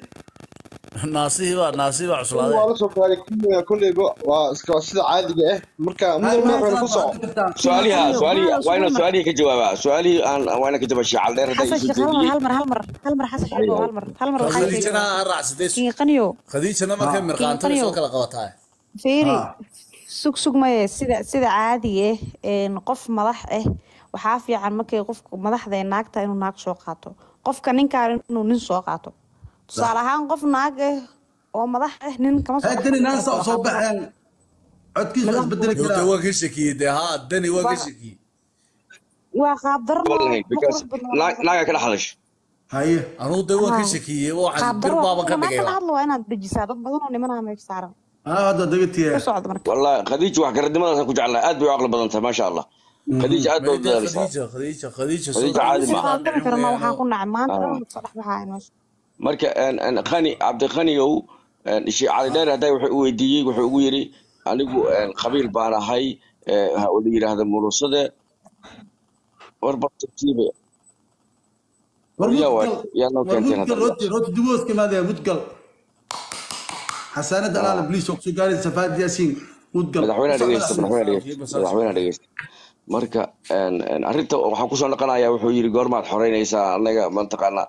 S7: Naasihii baa naasihii baa
S4: Waa
S7: cuslaaday.
S4: la soo kaarikay kolleyba, waa iska sida caadiga ah. Marka
S5: Hay
S4: mudane
S5: ma
S4: madaxweyne ku
S5: salaad
S4: soco.
S5: waxaad kartaa.
S2: Su'aaliha
S3: Qaniyo
S2: su'aalihi
S3: maalow
S2: waa
S3: hal
S2: inaan
S3: mar
S2: su'aalihii ka jawaabaa, su'aalihii aan waa inaan ka jawaabaa Sheekh Cali Dheer hadda
S3: Xasan
S2: isoo
S3: Sheekh hal mar
S2: jeediyey.
S3: hal mar hal mar hal mar Xasan
S2: Haye
S3: Sheekh
S2: haye.
S3: hal mar hal mar waxaan sheegi
S7: Khadiijana
S3: rabaa
S7: ha raacsadee.
S3: King Qaniyo.
S7: Khadiijana markay
S5: Ha
S3: King
S7: mirqaanto way
S3: Qaniyo
S7: soo kala qabataa.
S3: fiiri
S5: ha
S3: sug sug maye sida sida caadiga ah qof madax ah waxaa fiican markay qofku madaxda ee naagta inuu naag soo qaato, qofka ninkaan inuu nin soo qaato.
S5: Sax.
S3: Tusaale ahaan qof naag ah oo madax ah nin kama soo
S5: Hay
S3: dhex
S5: dani
S3: bixi
S5: naasa
S3: karto,
S5: soo
S3: waa qaab
S5: baxeen codkiisu
S3: madax
S5: isbedeli
S7: Yow dee
S5: karaa.
S7: waa ka shakiyey dee haa dani waa ka
S3: waa
S7: shakiyey.
S3: waa qaab darro
S2: Lahayn
S3: ma
S2: because
S3: qurux badna
S2: naag
S3: waa
S2: naaga kala hadasho.
S5: Haye.
S7: Anugu dee waan ka
S3: haa
S7: shakiyey waxaan
S3: qaab
S7: bir
S3: darro
S7: baaban ka
S3: qofka naagta
S7: dhigay
S3: la
S7: ba.
S3: hadlo waa inaad dejisaa, dad badan oo nimanaa meesha saaran
S5: Anaa hadda degatiye.
S3: ku socda marka.
S2: Wallahi Khadiija wax garadnimadaas ku jeclahay, aad bay u caqli badan tahay maasha Allah. Khadiija aad bay u
S7: Mayda
S2: dadaalaysaa.
S7: Khadiija Khadiija Khadiija soo
S2: Khadiija caadi
S3: Ma
S2: ma aha.
S7: sidaan
S3: qaadani
S7: dhicin
S3: karno waxaan
S7: weeyaanoo.
S3: ku nacay maanta dhan
S2: Ah.
S3: soo dhex baxaaya meesha.
S2: Marka een Qani Cabdiqaniyow een Sheekh Cali Dheer hadda wuxuu u weydiiyey, wuxuu ugu yiri anigu een qabiil baan ahay ha la yiraahdo murusade war bartiiba
S5: War
S2: war yaa waa
S5: mudgal.
S2: yaa noo
S5: War
S2: keenteen
S5: mudgal
S2: hadda.
S5: rooti rooti duboos ka maadaya mudgal. Xasaanada alaala
S2: Ah.
S5: bliis oo soo gaaray Safaad Yaasiin mudgal. Ku
S2: Madaxweynaha
S5: socda
S2: dhegeysta,
S5: madaxweyne.
S2: madaxweynaha dhegeysta, madaxweynaha dhegeysta. Marka een een arrinta waxaan kusoo noqonayaa wuxuu yiri goormaad xoreynaysaa annaga mantaqaana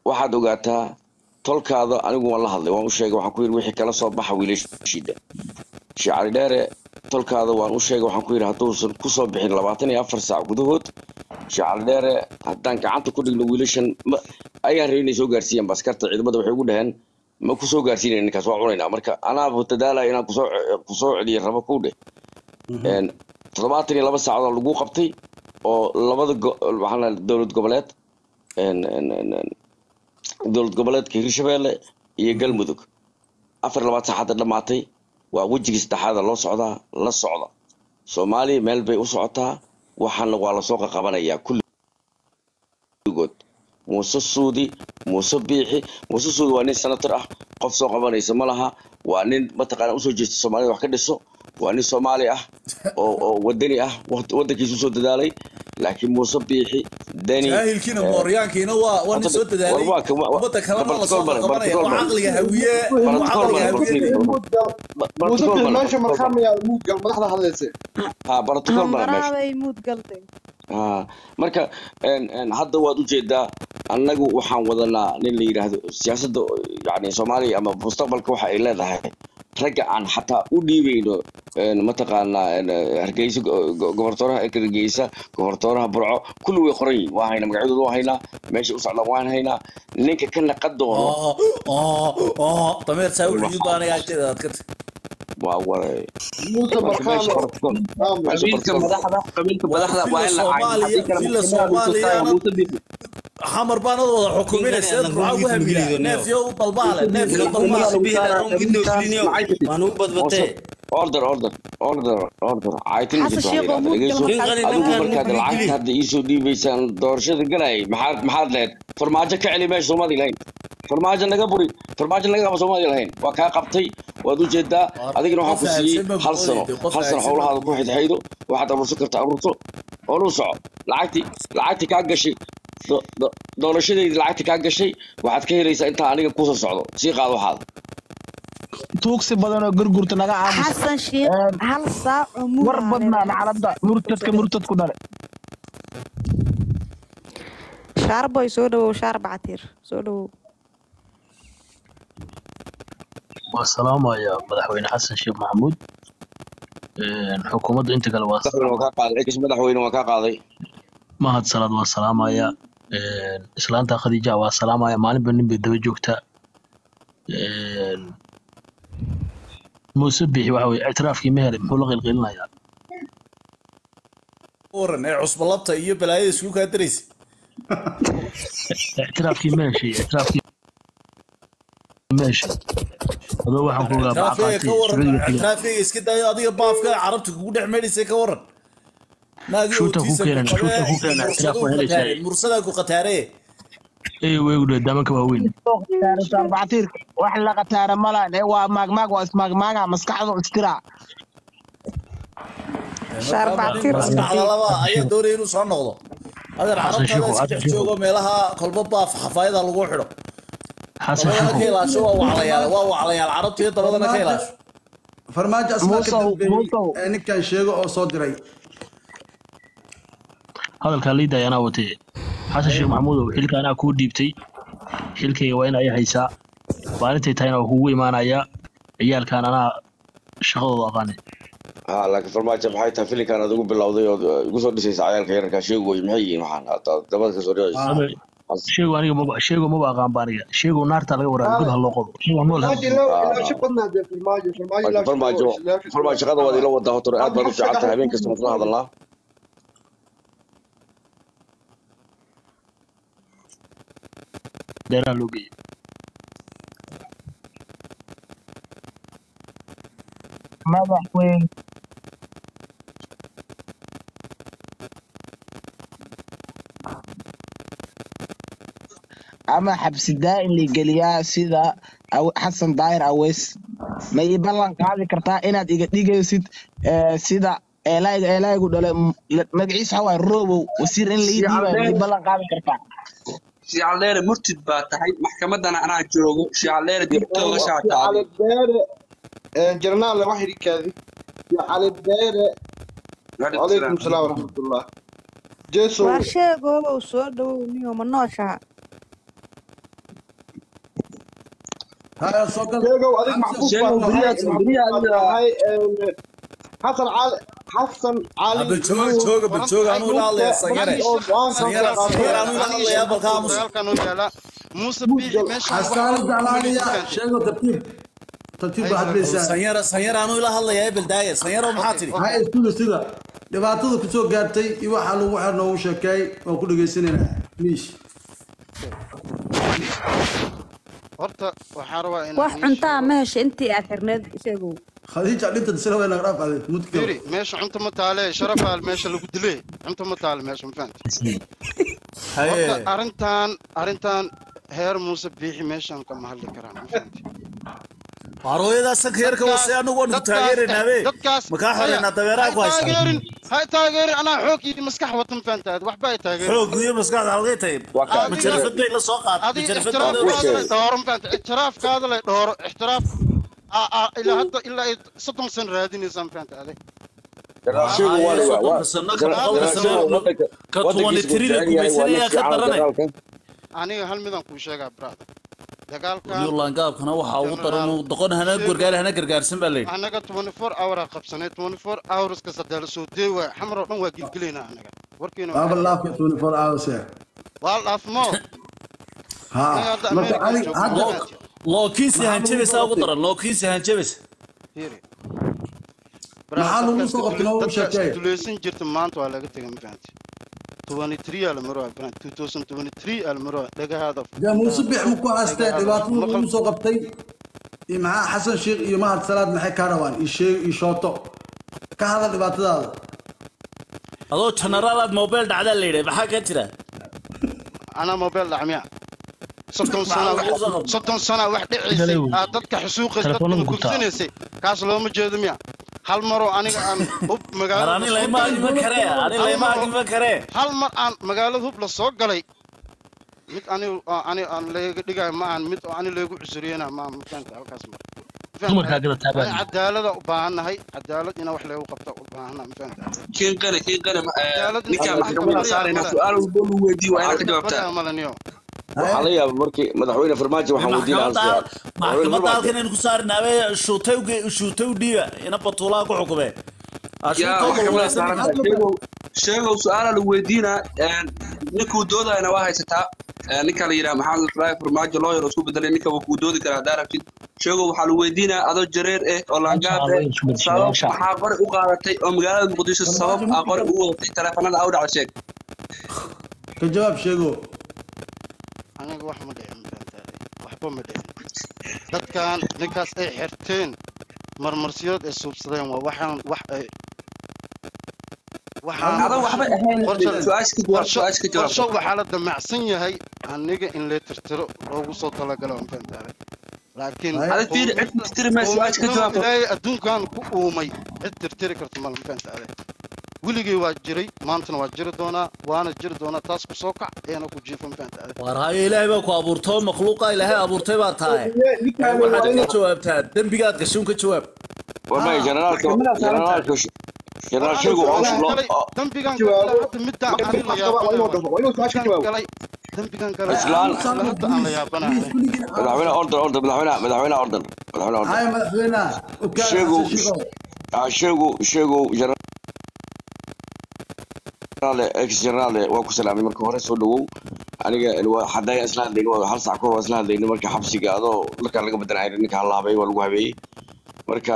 S2: waxaad ogaataa tolkaada anigu waan la hadlay, waan u sheegay, waxaan ku yiri wixii kala soo baxa wiilashiida. Sheekh Cali Dheere tolkaada waan u sheegay, waxaan ku yiri hadduusan kusoo bixin 24 saac gudahood Sheekh Cali Dheere haddaan gacanta ku dhigno wiilashan ma ayaan rabin inay soo gaarsiiyaan baskarta ciidamada waxay ugu dhaheen ma kusoo gaarsiinayna ninkaas waa cunaynaa. Marka anaaba dadaalaya inaan kusoo kusoo celiyo rabo ku dheh. Een 72 saacadood lagu qabtay oo labada waxaan leeyahay dowlad goboleed een een een een dowlad goboleedka Hirshabeelle iyo Galmudug 24 saac hadda dhammaatay, waa wejigii saddexaad loo socdaa la socda. Soomaaliya meel bay u socotaa, waxaana waa lasoo qaqabanayaa kulligood. Muuse Suudi, Muuse Biixi, Muuse Suudi waa nin senator ah, qof soo qabanaysa ma laha, waa nin mataqaana usoo jeesta Soomaalida wax ka dhiso, waa nin Soomaali ah oo wadani ah, waddankiisa usoo dadaalay. Laakiin Muuse Biixi Deni
S7: Jaahilkiina mooryaankiina waa nin soo dadaalay, ummadda kalena la soo qabanaya. Waa caqliga Hawiye, waa caqliga Hawiye.
S4: Muuse Biixi meesha marxaamaya muudgal madaxda hadlaysa.
S2: Ha protocol male meesha.
S3: Hambaraabay muud galtay.
S2: Marka hadda waad ujeedaa, annagu waxaan wadanaa nin la yidhaahdo siyaasadda, yani Soomaaliya ama mustaqbalka waxa ay leedahay, ragga aan xataa u dhiibayno mataqaanaa Hargeysa, gobortooraha Hargeysa, gobortooraha Burco, kulli way qoran yihiin, waa haynaa magacyadooda, waa haynaa meesha u socdaan, waan haynaa ninka ka naqan doono.
S7: Dameer saa u xidid baa aniga agteeda aad ka tag.
S2: Waa waray.
S4: Muuse
S2: marka meesha
S4: marxaamo
S2: protocol meesha
S11: Qabiilka
S2: protocol
S11: madaxda, qabiilka madaxda waa in la caayo,
S7: Soomaaliya
S11: haddii kale
S7: villa
S11: maxkamadaha lagu soo taagaya
S7: Soomaaliyana
S11: Muuse Biixi.
S7: Xamar baanad wada xukuminaysa,
S10: Ninkan
S7: ruuxa ugu
S10: aan
S7: hamiyaa
S10: rungiis
S7: neef yo u balbaale, neef yo balbaale.
S10: Muuse Biixi roon
S2: Muuse
S10: waan ugu badbatee.
S2: Order, order, order, order, caytin ma
S3: Xasan
S2: jirto waxaa
S3: Sheikh oo
S2: yidhahda
S3: muud
S2: dhegeyso.
S3: gal
S10: Nin
S3: markaas.
S10: qani
S2: Adigu
S10: ninkan
S2: markaad
S10: gili
S2: lacagta
S10: gili.
S2: hadda iisoo dhiibaysaan doorashada galayay, maxaad lahayd? Farmaajo ka celi meesha Soomaali lahayn, farmaajo naga buri, farmaajo naga qaba Soomaali lahayn, waa kaa qabtay, waad ujeedaa. Adigana waxaan
S7: Qof
S2: ku siiyey
S7: fahamsan baa
S2: hal sano,
S7: moodayde, qof
S2: hal sano
S7: fahamsan baa
S2: howlahaada ku
S7: moodayde.
S2: xidxaydo, waxaad aruursan karta aruurso, oonu soco. Lacagtii kaa gashay doorashadaydi, lacagtii kaa gashay waxaad ka helaysaa intaa aniga kusoo socdo, sii qaado waxaad
S8: Tuugsi badan oo gurgurta naga aamusa.
S3: Xasan Sheikh hal saac oo muud
S8: War
S3: aa
S8: badnaa
S3: leedahay.
S8: Nacalada murtadka murtadku dhale.
S3: Shaarboy soo dhawow, shaar bacatiir soo dhawow.
S13: Waa salaamaya madaxweyne Xasan Sheekh Maxamuud, xukuumadda inta kale waa
S2: Madaxweyne waa kaa qaaday, ex madaxweyne waa kaa qaaday.
S13: Mahad Salaad waa salaamaya, islaanta Khadiija waa salaamaya, maalinba nin bay daba joogtaa. Muuse Biixi waxa weye ictiraafkii ma helay, muxuu la qilqilinayaa?
S7: Waran ee cusbo labta iyo balaayada isugu kaa daraysa.
S13: Ictiraafkii ma heshay, ictiraafkii ma heshay adoo waxaan ku ogaa
S7: Ictiraafkayga
S13: bacqaatay
S7: ka waran,
S13: Sacuudiga keliya.
S7: ictiraafkayga iska daayo, adiga baafka carabta kugu dhex meydhaysay ka waran. Naagii
S13: Shuuta ku
S7: ootiisa
S13: keenan, shuuta
S7: qabee
S13: ku keenan, ictiraaf
S7: mursaduu
S13: waa helaysaa.
S7: qataareen, mursadaa ku qataaree.
S13: Ey weegu dhe damanka waaweyn.
S8: Shaarbacatiir wax la qataara malan ee waa maagmaag, waa ismaagmaaga maskaxdu istira.
S3: Shaar bacatiir.
S7: Maskaxda laba ayaa doonaya inuu soo noqdo. Adeer,
S13: Xasan
S7: carabtaada
S13: Sheikhow,
S7: iska
S13: Xasan
S7: dhex
S13: Sheikhow,
S7: joogo meelaha kolba baaf xafaayada lagu xidho.
S13: Xasan
S7: Dabadana ka
S13: Sheikhow.
S7: ilaasho, waa waclayaal, waa waclayaal carabta iyo dabadana ka
S5: Farmaajo
S7: ilaasho.
S5: Farmaajo asmaa ka
S8: Muusow
S5: dambeeyey
S8: Muusow
S5: ee ninkan sheego oo soo diray.
S13: Hadalkaa liidaya anaa watee. Xasan Sheekh Maxamuudow, xilka anaa kuu dhiibtay, xilkayga waa in ay haysaa, maalintay tahayna waa kugu imaanayaa, ciyaalkan anaa shaqadooda aqaanay.
S2: Ha, laakiin farmaajo maxay tahay filinkan aad ugu bilowday ood igu soo dhisaysa cayaalka yararkaa sheegu way maxay yihiin waxaan aad dabada ka soo dhicaysa?
S13: Aba sheego aniga maba sheego, maba aqaan ba aniga sheego, naarta laga waraabi, god ha loo qodo, sheego nool ha
S4: Farmaajo
S13: dilo.
S4: ilaasho badnaa dee, Farmaajo
S2: Marka
S4: ilaasho
S2: farmaajo
S4: ilaasho
S2: farmaajo shaqada waad ila wadaa horta, aad baad u fiican tahay, habeen kasta waan kula hadalnaa.
S13: Dheeraha loo geeyay.
S8: Madaxweyne ama xabsi daa'im la geliyaa sida Xasan Daahir Aweys, ma ii ballan qaadi kartaa inaad iga dhigaysid sida eelayga eelaygu dhalay magaciisa waxaa waaye Robow wasiir in la ii dhiibayo, ma ii ballan qaadi kartaa?
S11: Shiicaleere murtid baa tahay, maxkamadana anaa joogo. Shiicaleere dib toogashaa
S4: Cali
S11: taaday.
S4: Beere jarnaal wax yidhi kaadi Cali Beere.
S11: Waalaikum
S4: Calaykum
S11: salaam.
S4: Salaam waraxmatullah Jesow.
S3: Waar sheegow soo dhawow, niyo ma nooshaha?
S5: Haya soo gal.
S4: Sheegow adig maxbuus
S11: Sheegow
S4: baa tahay,
S11: beriyaad
S4: maxbuus
S11: beriyaad
S4: baa tahay. Xasan Cali, Xasan Cali
S7: Bal jooga
S4: Nuur
S7: jooga, bal jooga, anuu ila hadlaya sanyare.
S4: oo go'aan ka
S7: Sanyara
S4: qaatay.
S7: sanyara anuu ila hadlaya, balka aamus.
S4: Muudgal.
S5: Xasaanada alaaliya sheego, tartiib tartiib baa hadlaysaa.
S7: Sanyara sanyara anuu ila hadlaya, bal daaya sanyaro, maxaa tidhi?
S5: Haya sida dhibaatada kusoo gaartay iyo waxa lagu xer noogu sheekeey, waan ku dhegaysanaynaa miish.
S3: Wax cuntaa ma hesha intii aad xirneed sheegow?
S5: Khadiija dhinta disla way naga dhaaf adeeg mudka.
S7: Haye Waarooyadaa sanka yarka wase, anagu waanu ku taageeraynaabe, makaa xoreynaa dabeeraha ku haysta.
S14: Hay taageerin, anaa xoog iyo maskax wata, ma fahantaad? Waxba ay taageerin.
S7: Xoog iyo maskaxda halkay tahay? Majarafad bay la soo qaatay.
S14: Adiga
S7: majarafad.
S14: Ixtiraafkaada lay dhooro, ma fahanta? Ixtiraafkaada lay dhooro, ixtiraaf ilaa hadda ilaa ay 30 sano raadinaysaa, ma fahanta adig?
S2: Jeneraal Sheego waa la waa Jeneraal Sheego wadanka
S7: ka
S2: wadankiisa uu
S7: 23
S2: jecel yahay, waa nin
S7: gumaysanaya ka
S2: fiican
S7: daranay.
S2: generaalka.
S14: Aniga hal midaan kuu sheegaa, brother, dagaalkan
S7: Yulangaabkana waxaa ugu daran
S14: Generaal
S7: uu doqon hana
S14: Sheego
S7: gargaar hana gargaarsan baa layidhi.
S14: Annaga 24 hour aa qabsanay, 24 hours kasta dee la soo dee waay, xamar oo dhan waa gilgilaynaa annaga, warkiina waa
S5: waaba
S14: cad.
S5: Laafka 24 hours eh.
S14: Waa la dhaafmo.
S5: Ha.
S14: Aniga hadda
S5: marka
S14: America
S5: Ali
S14: joogno, ma
S5: hadda
S14: fahanti?
S7: Lookiisi
S5: maxaa lagu
S7: hanjabaysaa
S5: soo
S7: ugu
S5: qabtay?
S7: daran, lookiisi hanjabaysa.
S14: Fiiri brother,
S5: Maxaa
S14: dadka
S5: lagu
S14: iska
S5: soo qabtay?
S14: dule
S5: Noogu
S14: dadka iska
S5: sheekee.
S14: dulaysan jirta maanta waa laga tegay, ma fahanti? 23 aa la maroa, brother, 2023 aa la maroa. Dhagahaada
S5: Dee Muuse Bix ma ku haystee
S14: dhagahaada
S5: dhibaatada
S14: maqal.
S5: lagu soo qabtay iyo maxaa Xasan Sheikh iyo Mahad Salaad maxay kaa rabaan? Ii sheeg, ii shooto, ka hadal dhibaatadaada.
S7: Adoo jenaraal aad mobile dhacdaa la yidhi, maxaa ka jira?
S14: Anaa mobile dhacmiya? 30
S7: Maxaa
S14: sana
S7: lagu
S14: wax
S7: soo qabtay?
S14: 30 sana wax dhicaysay
S13: Galew
S14: aad dadka xusuuqaysay,
S13: telefoonada
S14: dadkana
S13: gurtaa.
S14: kufsanaysay, kaas looma jeedo miya? Hal maroo aniga aan hub
S7: War
S14: magaalada
S7: ani
S14: la soo
S7: layma
S14: galay
S7: agma karee, ani
S14: hal
S7: layma
S14: mar oo
S7: agma karee.
S14: Hal mar aan magaalada hub la soo galay, mid ani oo ani aan layga dhigayo ma ahan, mid oo ani laygu cusuriyena ma ahan, ma fahanta? Halkaas mar, ma fahanta?
S13: Dumarkaa gadataa baa
S14: Ani
S13: layidhi.
S14: Cadaalada u baahannahay, cadaalad inaa wax laygu qabta u baahannahay, ma fahanta?
S11: Kiin qane, kiin qane,
S14: Cadaalad
S11: ninkaa
S14: inta
S11: maxkamadda
S14: baryaa
S11: saarayna
S14: male.
S11: su'aal walba lagu weydiiyo waa inaad ka
S14: Inta
S11: jawaabtaa.
S14: baryaa male niyo.
S2: Waxaa la yaabay markii madaxweyne Farmaajo waxaan weydiinaa hal
S7: Maxkamadda
S2: su'aal madaxweyne
S7: maxkamadda
S2: Farmaajo.
S7: Halkan aynu ku saarnaabe shuutay shuutay u dhiiba ina batuulaa ku xukumee.
S11: Yaa
S7: Ashuutoo
S11: maxkamadda
S7: balwaleysan
S11: saaran
S7: ninka.
S11: tahay. Sheegow, sheegow, su'aala lagu weydiinaa, ninkuu doodayana waa haysataa. Ninka la yidhaha Maxamed Ibrahim Farmaajo lawyer oo isku bedelay, ninka wuu kuu doodi karaa haddaa rabtid. Sheegow, waxaa lagu weydiinaa adoo jareer eh oo laangaab
S13: Anshaxa
S11: eh,
S13: loo isku bedshay
S11: sabab
S13: anshaxa.
S11: maxaa qori u qaadatay oo magaalada Muqdisho sabab
S5: Farmaajo
S11: aa qori
S5: markii
S11: ugu wadatay, taleefanada aa u dhacday, sheeg.
S5: Ka jawaab, Sheego.
S14: Aniga wax ma dhicin, ma fahantaade? Waxba ma dhicin. Dadkan ninkaas ay xirteen marmarsiyood ay suubsadeen, waa waxaan wax ay waxaan
S11: Adoo waxba ahayn
S14: qorshe
S11: su'aasha ka jawaab,
S14: qorshe
S11: su'aasha ka jawaab.
S14: Qorshe waxaa la damacsan yahay aniga in la tirtiro loogu soo talagalo, ma fahantaade? Laakiin
S11: Adag fiiri, cid tirtiri mayso, su'aasha ka
S14: qowmiyadnimo
S11: jawaab.
S14: Ilaahay adduunkan ku uumay cid tirtiri karta male, ma fahantaade? Weligay waa jiray, maantana waa jiri doonaa, waana jiri doonaa. Taas ku soo kac eena ku jiifo, ma fahantaade?
S7: War hayo, ilaahay baa ku abuurtoo, makhluuqa ilaahay abuurtay baa tahay.
S4: Ninkaan waa
S7: Waxaad ka
S4: inuu
S7: jawaabtaa dembigaad gashay un ka jawaab.
S2: War may
S14: haa
S2: generaalka
S4: maxkamadaas saaran tahay.
S2: generaalka
S14: War
S2: generaal
S14: ani
S2: Sheego hawsha
S14: dambigan
S2: loo
S14: galay, dambigan galay
S4: Jawaabo
S14: ilaa hadda midaan
S4: marka
S14: ani la
S4: wax qaba waa
S14: yaabanahay
S4: inuu
S14: waay.
S4: dhaho, waa inuu su'aasha ka
S14: Dambigan
S4: jawaabo.
S14: galay, dambigan galay
S2: islaan
S14: ilaa hadda aan la
S5: Please,
S14: yaabanahay.
S5: please, kulligiin
S2: madaxweyne
S5: aamusa.
S2: order, order, madaxweyne, madaxweyne, order, madaxweyne, order.
S5: Haya madaxweynaha ukaada
S2: Sheego
S5: Xasan Sheikhow.
S2: Sheego, sheego, generaal, ex generaal, waa ku salaamay marka hore, soo dhawow. Aniga waa hadda isla hadlayno, waa hal saac ka hor waa isla hadlayno. Marka xabsiga adoo markaa laga badanaayo ninka halaabay waa lagu habeeyey. Marka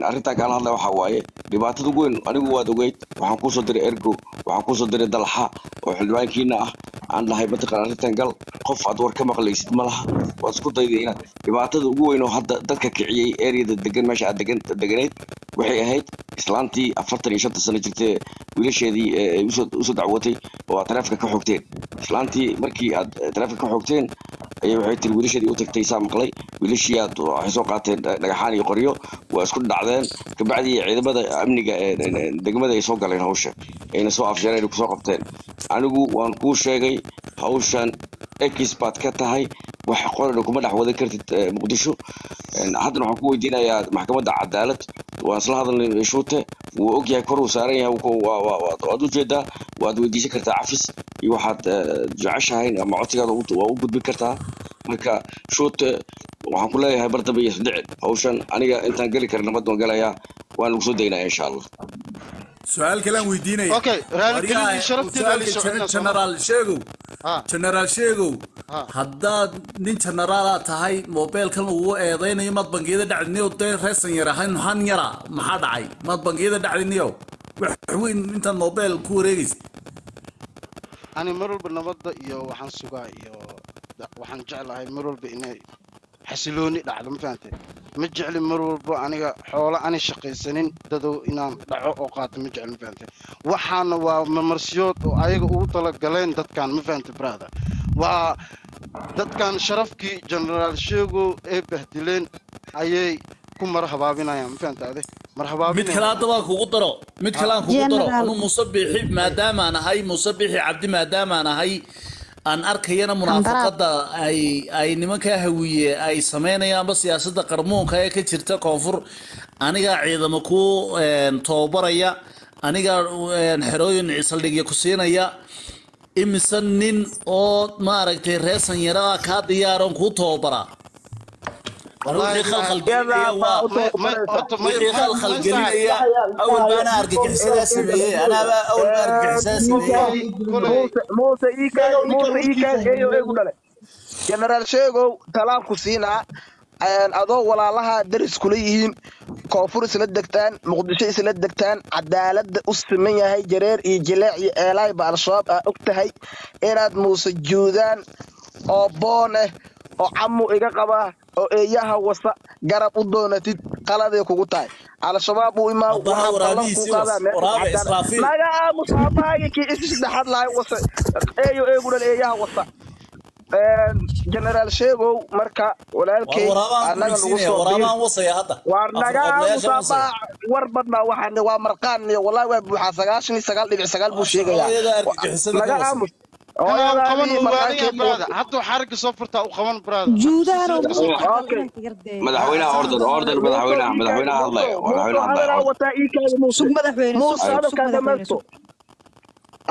S2: arrintan kaala hadlaya waxaa waaye dhibaatada ugu weyn. Anigu waad ogeyd, waxaan kuusoo diray ergo, waxaan kuusoo diray Dalxa oo xildhibaankiina ah, aan dhahay mataqaan arrintan gal, qof aad war ka maqlaysid ma laha. Waad isku dayday inaad dhibaatada ugu weyn oo hadda dadka kiciyey ereyada degan meesha aad degan deganayd waxay ahayd islaantii 45 sano jirtay wiilasheedii ay usoo dacwootay oo aad taleefanka ka xogteen. Islaantii markii aad taleefanka ka xogteen ayay waxay tiri wiilasheedii u tagtay, saa maqlay, wiilashii aad waxay soo qaateen dhagaxaan iyo qoryo, waa isku dhacdeen. Kabacdii ciidamada amniga ee degmada ay soo galeen hawsha ayna soo afjareen, ay kusoo qabteen. Anigu waan kuu sheegay hawshan ex baad ka tahay, wax qorina kuma dhex wadan kartid Muqdisho. Haddana waxaan ku weydiinayaa maxkamadda cadaalad, waan isla hadalnay, Shuute wuu og yahay, kor uu saaran yahay, waad ujeedaa, waad weydiisan kartaa cafis iyo waxaad jeceshahay ama codsigaada waa u gudbin kartaa. Marka Shuute waxaan ku leeyahay bar dambe iyo isdhicin hawshan. Aniga intaan geli karin nabad waan gelayaa, waan lagu soo daynaya insha Allah.
S7: Su'aal kale aan weydiinaya.
S14: Okay, raaligelintii sharafteeda la soconaa Soomaa.
S7: Generaal Sheegow,
S14: Ha.
S7: Generaal Sheegow,
S14: Ha.
S7: haddaad nin generaalaa tahay, mobeelkan lagugu eedaynayo maad bangiyada dhacdiniyo dee reesan yar ahayn maxaan yara maxaa dhacay, maad bangiyada dhacdiniyo wax weyn intaad mobeel ku wareegaysa?
S14: Ani mar walba nabadda iyo waxaan sugaa iyo waxaan jeclahay mar walba inay xasilooni dhacdo, ma fahantay? Ma jecli mar walba aniga xoolo ani shaqaysanin dadow inaan dhaco oo qaato, ma jecli, ma fahantay? Waxaana waa mamarsiyood oo ayaga ugu talagaleen dadkan, ma fahantay brother? Waa dadkan sharafkii generaal Sheego ee bahdileen ayay ku mara habaabinayaan, ma fahantay ade? Mar
S7: Mid
S14: habaabinay
S7: kale
S14: marka.
S7: Hadda waan kugu daro, mid kale aan kugu daro.
S3: General
S7: Anu Musabixi maadaamaan ahay, Musabixi Cabdi maadaamaan ahay, aan arkayana
S3: qandaraad
S7: munaafaqada ay nimankaa Hawiye ay sameynayaanba, siyaasadda qarmuunka ee ka jirta koonfur, anigaa ciidamo ku tababaraya, anigaa xerooyin saldhigya ku siinaya, imise nin oo maaragtay reer sanyara ah kaa diyaaran kuu tababaraa. War
S14: Wallaahi
S7: wixii khalkhal
S8: Yadaa
S7: gelinaya
S8: baa
S7: waa
S8: u
S14: may
S8: tababaraysa.
S14: horta may
S7: wixii
S14: may
S7: khalkhal
S14: may saaxiib.
S7: gelinaya awal baana argagixisadaa sameeyey, anaaba awal baa argagixisadaa sameeyey.
S14: Koley koley
S8: Muuse, Muuse iikaad,
S4: Sheegow ninkan
S8: Muuse iikaad,
S4: warkiisa
S8: eeyo eegu dhale. Generaal Sheegow talaan ku siinaa, adoo walaalaha daris kula yihiin, koonfur isla degtaan, Muqdisho isla degtaan, cadaaladda u siman yahay Jareer iyo Jileec iyo Eelaayba Al-Shabaab aa og tahay inaad Muuse juudaan oo boon eh oo camu iga qabaa oo eeyaha wasa garab u doonatid, qaladay kugu tahay. Al-Shabaab uu imaa,
S7: Aabbaha
S8: waxaa ballan kuu
S7: waraabihiisii was
S8: qaadaa meesha
S7: waraabe
S8: cadaalad
S7: Israafiil.
S8: naga aamus aabahaaga kii isi saddexaad lahay wasa eeyo eegu dhal eeyaha wasa. Generaal Sheegow, marka
S7: War
S8: walaalkay
S7: waraabaan ku
S8: annaga nagu
S7: xigsiinaya,
S8: soo biir.
S7: waraabaan wasaya hadda
S8: Waar naga
S7: afar
S8: aamus
S7: qodlayaashan wasaya.
S8: aabbaha, war badnaa waxaan waa marqaan iyo wallaahi waa buuxaa, 99.9 buu sheegayaa.
S7: Hooyada argagixisada ka
S8: Naga
S7: wasaya.
S8: aamus
S14: Kana u qaban
S8: hooyadaadii
S14: uu waalan yahay
S8: marqaankeed
S14: brother. Hadduu xarigga soo furtaa u qaban brother.
S3: Juudaanow
S14: Silsiladda soo
S3: muud
S14: furtaa.
S3: gal
S8: Okay.
S3: inanka yardee.
S2: Madaxweynaha order order,
S8: Muuse
S2: madaxweynaha
S8: iikaadi,
S2: madaxweynaha
S8: Muuse
S2: hadlaya,
S8: Muuse
S2: madaxweynaha hadlaya
S8: hadalaa
S2: order.
S8: wataa iikaadi Muuse.
S3: Sug madaxweyne, sug
S8: Muuse
S3: sug sug
S8: hadalkaa
S3: madaxweyne
S8: dhamaysto,
S3: sug.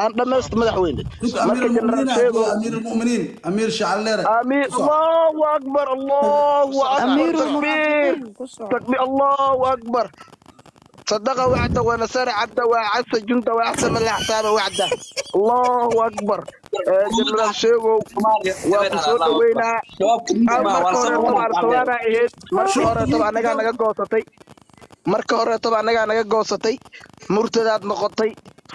S8: Aan dhamaysto madaxweyne.
S5: Sug amiir
S8: Marka Generaal
S5: almuminiin ah
S8: Sheegow,
S5: amiir almuminiin, amiir shacaleere
S8: آمين.
S5: ku soco.
S8: الله أكبر، الله أكبر،
S3: amiiru
S8: تكبير
S3: lmunaafiqiin ku soco.
S8: تكبير، الله أكبر، صدق وعده ونصر عبده وعز جنده وأحسن من أحساب وعده، الله أكبر. جنرال شيغو وكسو دوينا marka hore طبعا sawaana ahayd, marka hore طبعا nagaa naga goosatay, marka hore طبعا nagaa naga goosatay, murtadaad noqotay,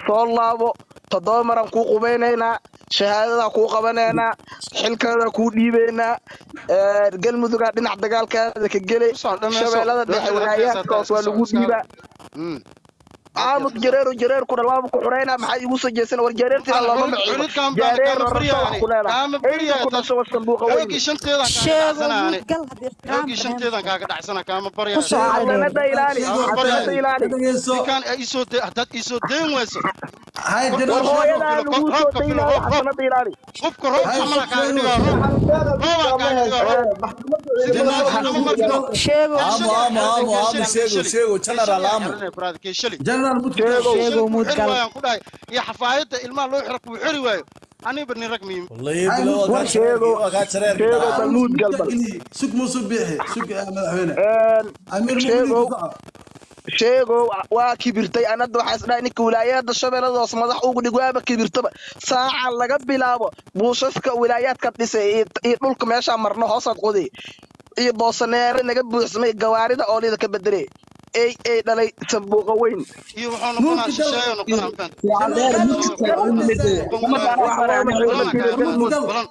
S8: soo laabo, 7 maran kuu qubeynaynaa, shahaadadaa kuu qabanaynaa, xilkaadaa kuu dhiibaynaa, Galmudugaa dhinac dagaalkaada ka gelay,
S14: Ku soo dhamayso.
S8: Shabeellada Dhexe
S14: Dooxada
S8: walaayaadka
S14: hadlaysaa
S8: hoos
S14: iska
S8: waa
S14: soo
S8: lagu
S14: iska
S8: dhiibaa.
S14: hadal.
S8: Caamud jareero jareer ku dhalaaba ku xurayna, maxaa iigu soo jeesana? War jareertina
S14: Aan
S8: looma
S14: xoog
S8: maciibo,
S14: xorriyad kaan brother,
S8: jareer
S14: kaama
S8: oo
S14: baryayo
S8: rabta wax
S14: ani.
S8: ku leedahay
S14: Kaama
S8: eyda
S14: baryayo
S8: ku
S14: taas.
S8: dhasho sanduuqa weyne.
S14: Xoogii shanteedaan kaaga
S3: Sheegow
S14: dhacsanaa
S3: muud
S14: ani.
S3: gal haddii ixtiraam
S14: Xoogii shanteedaan
S3: barnaamijka
S14: kaaga dhacsanaa, kaama
S3: ku
S14: baryayo.
S3: soco Cali Dheere.
S8: Xasanada ilaali,
S14: Kaama
S8: xasanada
S14: baryayo.
S8: ilaali.
S5: Dhegeyso.
S14: Ninkaan ay isoo haddaad isoo deyn weyso.
S5: Hay
S14: Korka
S5: General
S8: War
S14: roobka
S5: Sheegow.
S8: hooyadaa
S14: filo,
S8: laguu soo
S14: roobka filo,
S8: daynaayo,
S14: roob roob.
S8: xasanada ilaali.
S14: Qofka roob
S5: Hay
S14: camal
S5: sug
S14: kaaga
S5: Sheegow.
S14: dhigaa roob. Roobaa kaaga dhigaa roob.
S5: General
S14: Sidii
S5: Sheegow
S14: lama
S5: mud
S14: markino.
S5: gal.
S3: Sheegow
S7: Aamu aamu aamu aamu, Sheego Sheego general
S14: Keeshali
S7: aamu.
S14: xiranay brother, keeshali.
S5: General mud gal.
S8: Sheegow,
S3: Sheegow
S14: Keeshali kuu
S3: muud
S14: xiri
S3: gal.
S14: waayo aan ku dhahay. Iyo xafaayadda ilmaha loo xiro kuu xiri waayo. Aniba nin rag miim.
S7: Wallahi
S5: Hay
S7: bilo
S5: mud
S7: waa
S8: war
S7: kaa jareerkii,
S8: Sheegow,
S7: waa kaa jareerkii
S8: Sheegow
S7: dhacaa.
S8: bal muud gal bal.
S5: Sug Muuse biixi, sug madaxweyne amiir muminiin
S8: Sheegow,
S5: ku soco.
S8: Sheegow waa kibirtay, anada waxaa isdhahay ninka wilaayada Shabeellada Hoose madax ugu dhig, waaba kibirtaba. Saaca laga bilaabo buushaska wilaayaadka dhisay iyo dhulka meeshaa marno hoosaad qoday iyo boosaneere naga buuxsamay, gawaarida oolida ka bedelay ey ey dhalay sanbuuqa weyn.
S14: Iyo wuxuu noqonaa
S5: Mud gal.
S14: shisheeyo noqonaa ma
S5: General
S14: fahanti.
S8: Wax looma qiimo tiro
S5: mud
S8: Galmud.
S5: gal.
S14: Balan.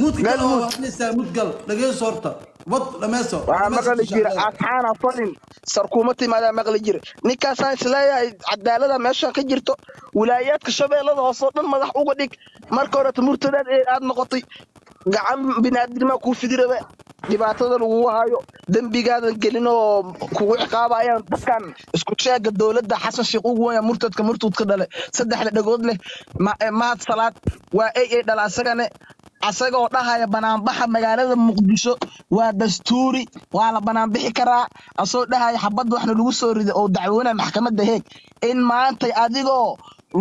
S5: Mud gal oo
S8: Galmud
S5: hadlaysaa mud gal. Dhegeyso horta. Wad dhameyso.
S8: Waxaa
S5: Dhameyso
S8: maqli jira
S5: shacaleere.
S8: asxaana fadhin sarkuuma timaadaa maqli jira, ninkaasaan isleeyahay cadaalada meesha ka jirto, wilaayaadka Shabeellada Hoose oo dhan madax uga dhig. Marka horeta murtadaad ee aad noqotay, gacan biniaadnima kuu fidiraba, dhibaatada lagugu hayo dembigaadan gelin oo kugu ciqaabayaan dadkan isku sheega dowladda Xasan Sheekh ugu weyn, murtadka murtudka dhale saddexda dhagood leh, Mahad Salaad waa ay ay dhala, asagane asagoo dhahaya banaanbaxa magaalada Muqdisho waa dastuuri, waa la banaanbixi karaa, asagoo dhahaya xabadda waxna lagu soo riday oo dacwoonaya maxkamadda Heeg, in maanta adigoo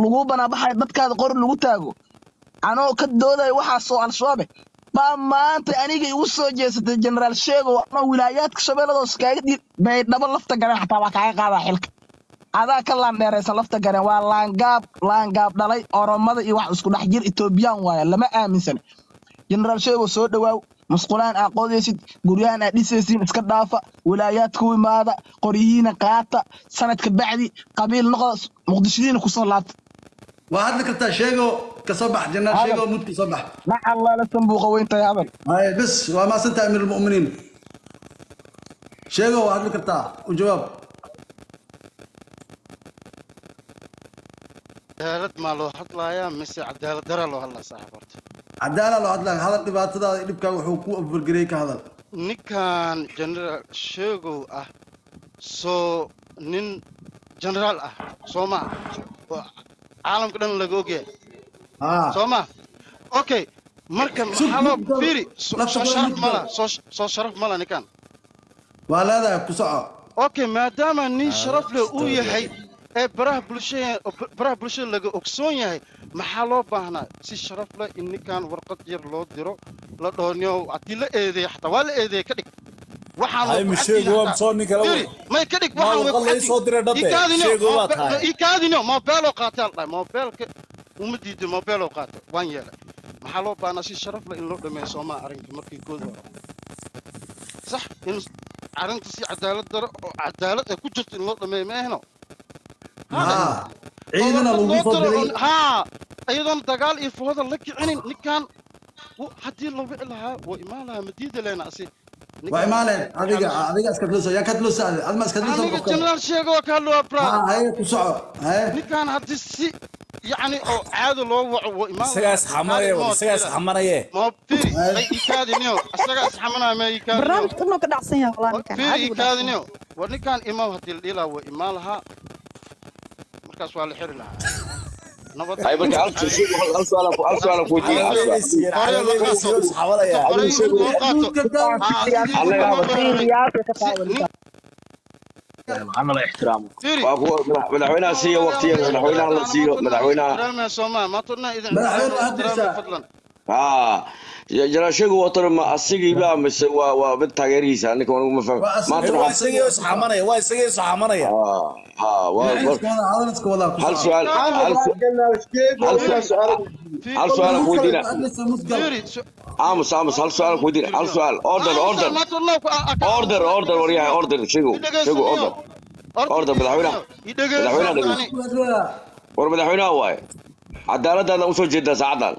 S8: lagu banaanbaxayo dadkaada qori lagu taago, anoo ka doodaya waxaas oo Al-Shabaab baa maanta aniga igu soo jeesatay. Generaal Sheegow, anoo wilaayaadka Shabeellada Hoose kaaga dhiib, Baydhabo lafta garan xataa waa kaaga qaadaa xilka, adaa ka laandheeraysan. Lafta garan waa laangaab, laangaab dhalay Oromada iyo wax isku dhex jir Etoobiyaan waaya, lama aaminsana. Generaal Sheegow soo dhawaaw, musqulaan aa qodaysid, guryahan aa dhisaysiin iska dhaafa, wilaayaadka u imaada, qoryihiina qaata, sanadka bacdi qabiil noqda, Muqdishadiina kusoo laabta.
S5: Waa hadli kartaa Sheego, ka soo bax General
S8: Hadal.
S5: Sheego mud ka soo bax.
S8: Naca la sanbuuqa weyntahay hadal.
S5: Hay bas, waa maasantahay amiir almuminiin. Sheego waa hadli kartaa, u jawaab.
S14: Cadaalad maa loo hadlayaa mise cadaalad daraa loo hadlaa saaxiib horta?
S5: Cadaala loo hadlaa, hadal dhibaatadaada iyo dhibkaaga wuxuu ku abuurgareeyey ka hadal.
S14: Ninkan General Sheegow ah Soo nin generaal ah soo maha oo caalamka dhan laga ogyahay soo maha? Okay, marka maxaa loo fiiri soo sharaf mala, soo sharaf mala ninkan
S5: waa leedahay, ku soco.
S14: Okay, maadaama nin sharaf leh uu yahay ee baraha bulshada, baraha bulshada laga ogsoon yahay, maxaa loo baahnaa si sharaf leh in ninkan warqad yar loo diro, la dhaho haddii la eedeeyo, xataa waa la eedeeyey ka dhig, waxaan
S7: Ay,
S14: way ku
S7: sheego
S14: caddiin
S7: waa
S14: xataa.
S7: soo nin kale
S14: Fiiri, may ka dhig
S7: ma
S14: waxaan way ku
S7: warqad lay
S14: caddiin.
S7: soo diray dhade
S14: Ikaadinio
S7: sheego waa tahay.
S14: Ikaadinio mobeeloo qaatay al dhahay, mobeelka uma diidin, mobeeloo qaatay waan yeelay. Maxaa loo baahnaa si sharaf leh in loo dhameeyo soomaa arrinka markii koodi hore? Sax in arrinta si cadaalad daro oo cadaalad ay ku jirto in loo dhameeyo ma ahno?
S5: Haa, ciidana
S14: oo
S5: lagu
S14: warqad
S5: soo
S14: loo diro
S5: diray.
S14: Haa, iyadoon dagaal iyo fooda la kicinin ninkan haddii la wici lahaa waa imaan lahaa, ma diidi lehna asi
S5: waa
S14: ninkan
S5: imaaneen adiga
S14: waxaa la
S5: adiga iska hadlayso, yaa ka hadlayso adiga adma iska hadlayso
S14: aniga
S5: qof kale.
S14: Generaal sheego waa ka hadloo brother.
S5: Haa, haye, ku soco, haye.
S14: Ninkan haddii si yacni oo caado loo waco waa imaan
S7: Isagaa
S14: lahaa.
S7: isxamanaya
S14: Kaadi
S7: war
S14: moo
S7: isagaa
S14: tira
S7: isxamanaye.
S14: moo fiiri ay ikaadiniyo isagaa isxamanaya ma ikaadiniyo.
S3: Barnaamijka inuu ka dhacsan yahay walaa ninkan
S14: Fiiri
S3: caadi buu dhacsan yahay.
S14: ikaadiniyo, war ninkan imaam haddii la dhihi lahaa waa imaan lahaa, markaas waa la xiri lahaa nabadda.
S2: Ay marka hal hal su'aal hal su'aal ku weydiiya, hal
S14: Hore
S2: su'aal.
S14: hore la qaato
S7: isxamanaya.
S14: inta hore
S2: Adigu sheego
S14: loo qaato haa sidii
S2: alle
S14: loo weeraray si nin
S13: hana la ixtiraamo.
S14: Fiiri
S2: waa kuwa madaxweynaha siiyo waqtiga, madaxweynaha la siiyo madaxweynaha.
S14: Ixtiraamaya soomaa maanta dhan idin
S5: madaxweyne
S14: ixtiraamaya
S5: hadlaysaa.
S14: fadlan.
S2: Haa, jaraashagu wato ma asigiiba mise waa mid taageerihiisa? Ninka anigu ma fahmo
S5: waa
S2: maanta.
S5: asiga.
S7: Waa
S2: Waxaan
S7: isagii isxamanaya, waa isagii isxamanaya.
S2: haa haa waa
S5: iska wada hadal, iska wada, ku
S2: hal
S5: soco.
S2: su'aal
S4: Waxaan
S2: hal
S4: rabaa General Sheego
S2: hal
S4: inaan su'aalo
S14: fiiri
S2: hal su'aal ku weydiina.
S5: Hadlaysa musgal.
S14: Fiiri
S2: aamus aamus, hal su'aal ku weydiina, hal su'aal. Order order
S14: maanta dhan ku
S2: order order, waryahay, order sheego sheego, order order. Madaxweynaha madaxweynaha dhegeyso war, madaxweynaha waaye, cadaaladaada usoo jeedaa saacadan.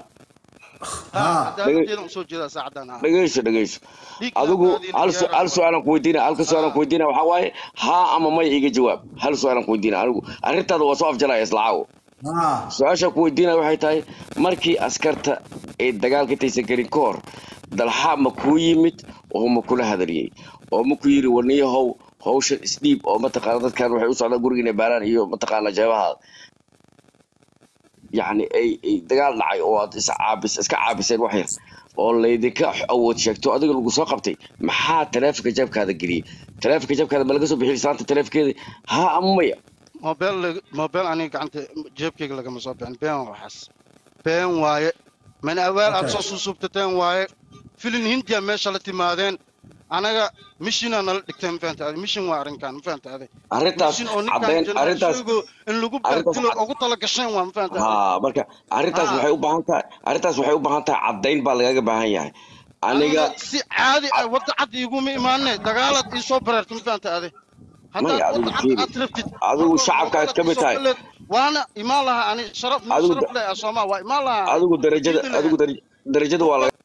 S5: Haa,
S14: cadaaladdeeda usoo jeedaa saacadan haa.
S2: Dhegeyso dhegeyso,
S14: Dhiigga
S2: adigu
S14: daadina
S2: hal
S14: diyaar
S2: hal su'aalan ku weydiina, halka su'aalan ku weydiina waxaa waaye haa ama may iga jawaab. Hal su'aalan ku weydiina, anigu arrintaada waa soo afjalaya isla caawo.
S5: Haa,
S2: Su-aasha ku weydiinaya waxay tahay, markii askarta ay dagaalka intaysan gelin ka hor, dalxa ma kuu yimid oo ma kula hadaliyey oo ma ku yidhi warniyahow hawshan isdhiib oo mataqaana dadkan waxay u socdaan guriga inay baaraan iyo mataqaana jeebaha, yacni ay dagaal dhacay oo aad is caabis iska caabiseen wax yar oo laydinka awood sheegto adiga lagu soo qabtay, maxaa taleefanka jeebkaada geliyey? Taleefanka jeebkaada ma laga soo bixiyey islaanta taleefankeeda, haa ama maya?
S14: Mobile mobile aniga gacanta jeebkayga lagama soo bixin. Been waa waxaas, been waaye, mana awaal aad
S5: okay
S14: soo susuubtateen waaye. Filin hindiya meesha la timaadeen, anaga mishinaa nala dhigteen, ma fahanta adi? Mishin waa arrinkan, ma fahanta adi?
S2: Arrintaas
S14: Mishin oo ninkan
S2: caddayn
S14: General
S2: arrintaas
S14: Sheego in lagu
S2: arrintaas
S14: baadilo ugu tala gasheen waa, ma fahanta adi?
S2: Haa, marka arrintaas
S14: Haa
S2: waxay u baahan tahay, arrintaas waxay u baahan tahay caddayn baa lagaga baahan yahay aniga.
S14: Aniga si caadi ah wadda cad iguma imaane, dagaalaad ii soo bareerta, ma fahanta adi?
S2: Maya
S14: Haddaad
S2: adigu
S14: wadda cad
S2: fiiri
S14: aad rabtid
S2: adigu
S14: marka hore
S2: shacabka aad
S14: mobeelaad
S2: ka mid
S14: ii soo
S2: tahay.
S14: galeed waana imaan lahaa ani sharaf nin
S2: Adigu
S14: sharaf leh ah soomaa waa imaan lahaa ani
S2: adigu darajada
S14: diidi
S2: adigu
S14: lahayn.
S2: Darajada waa lagaa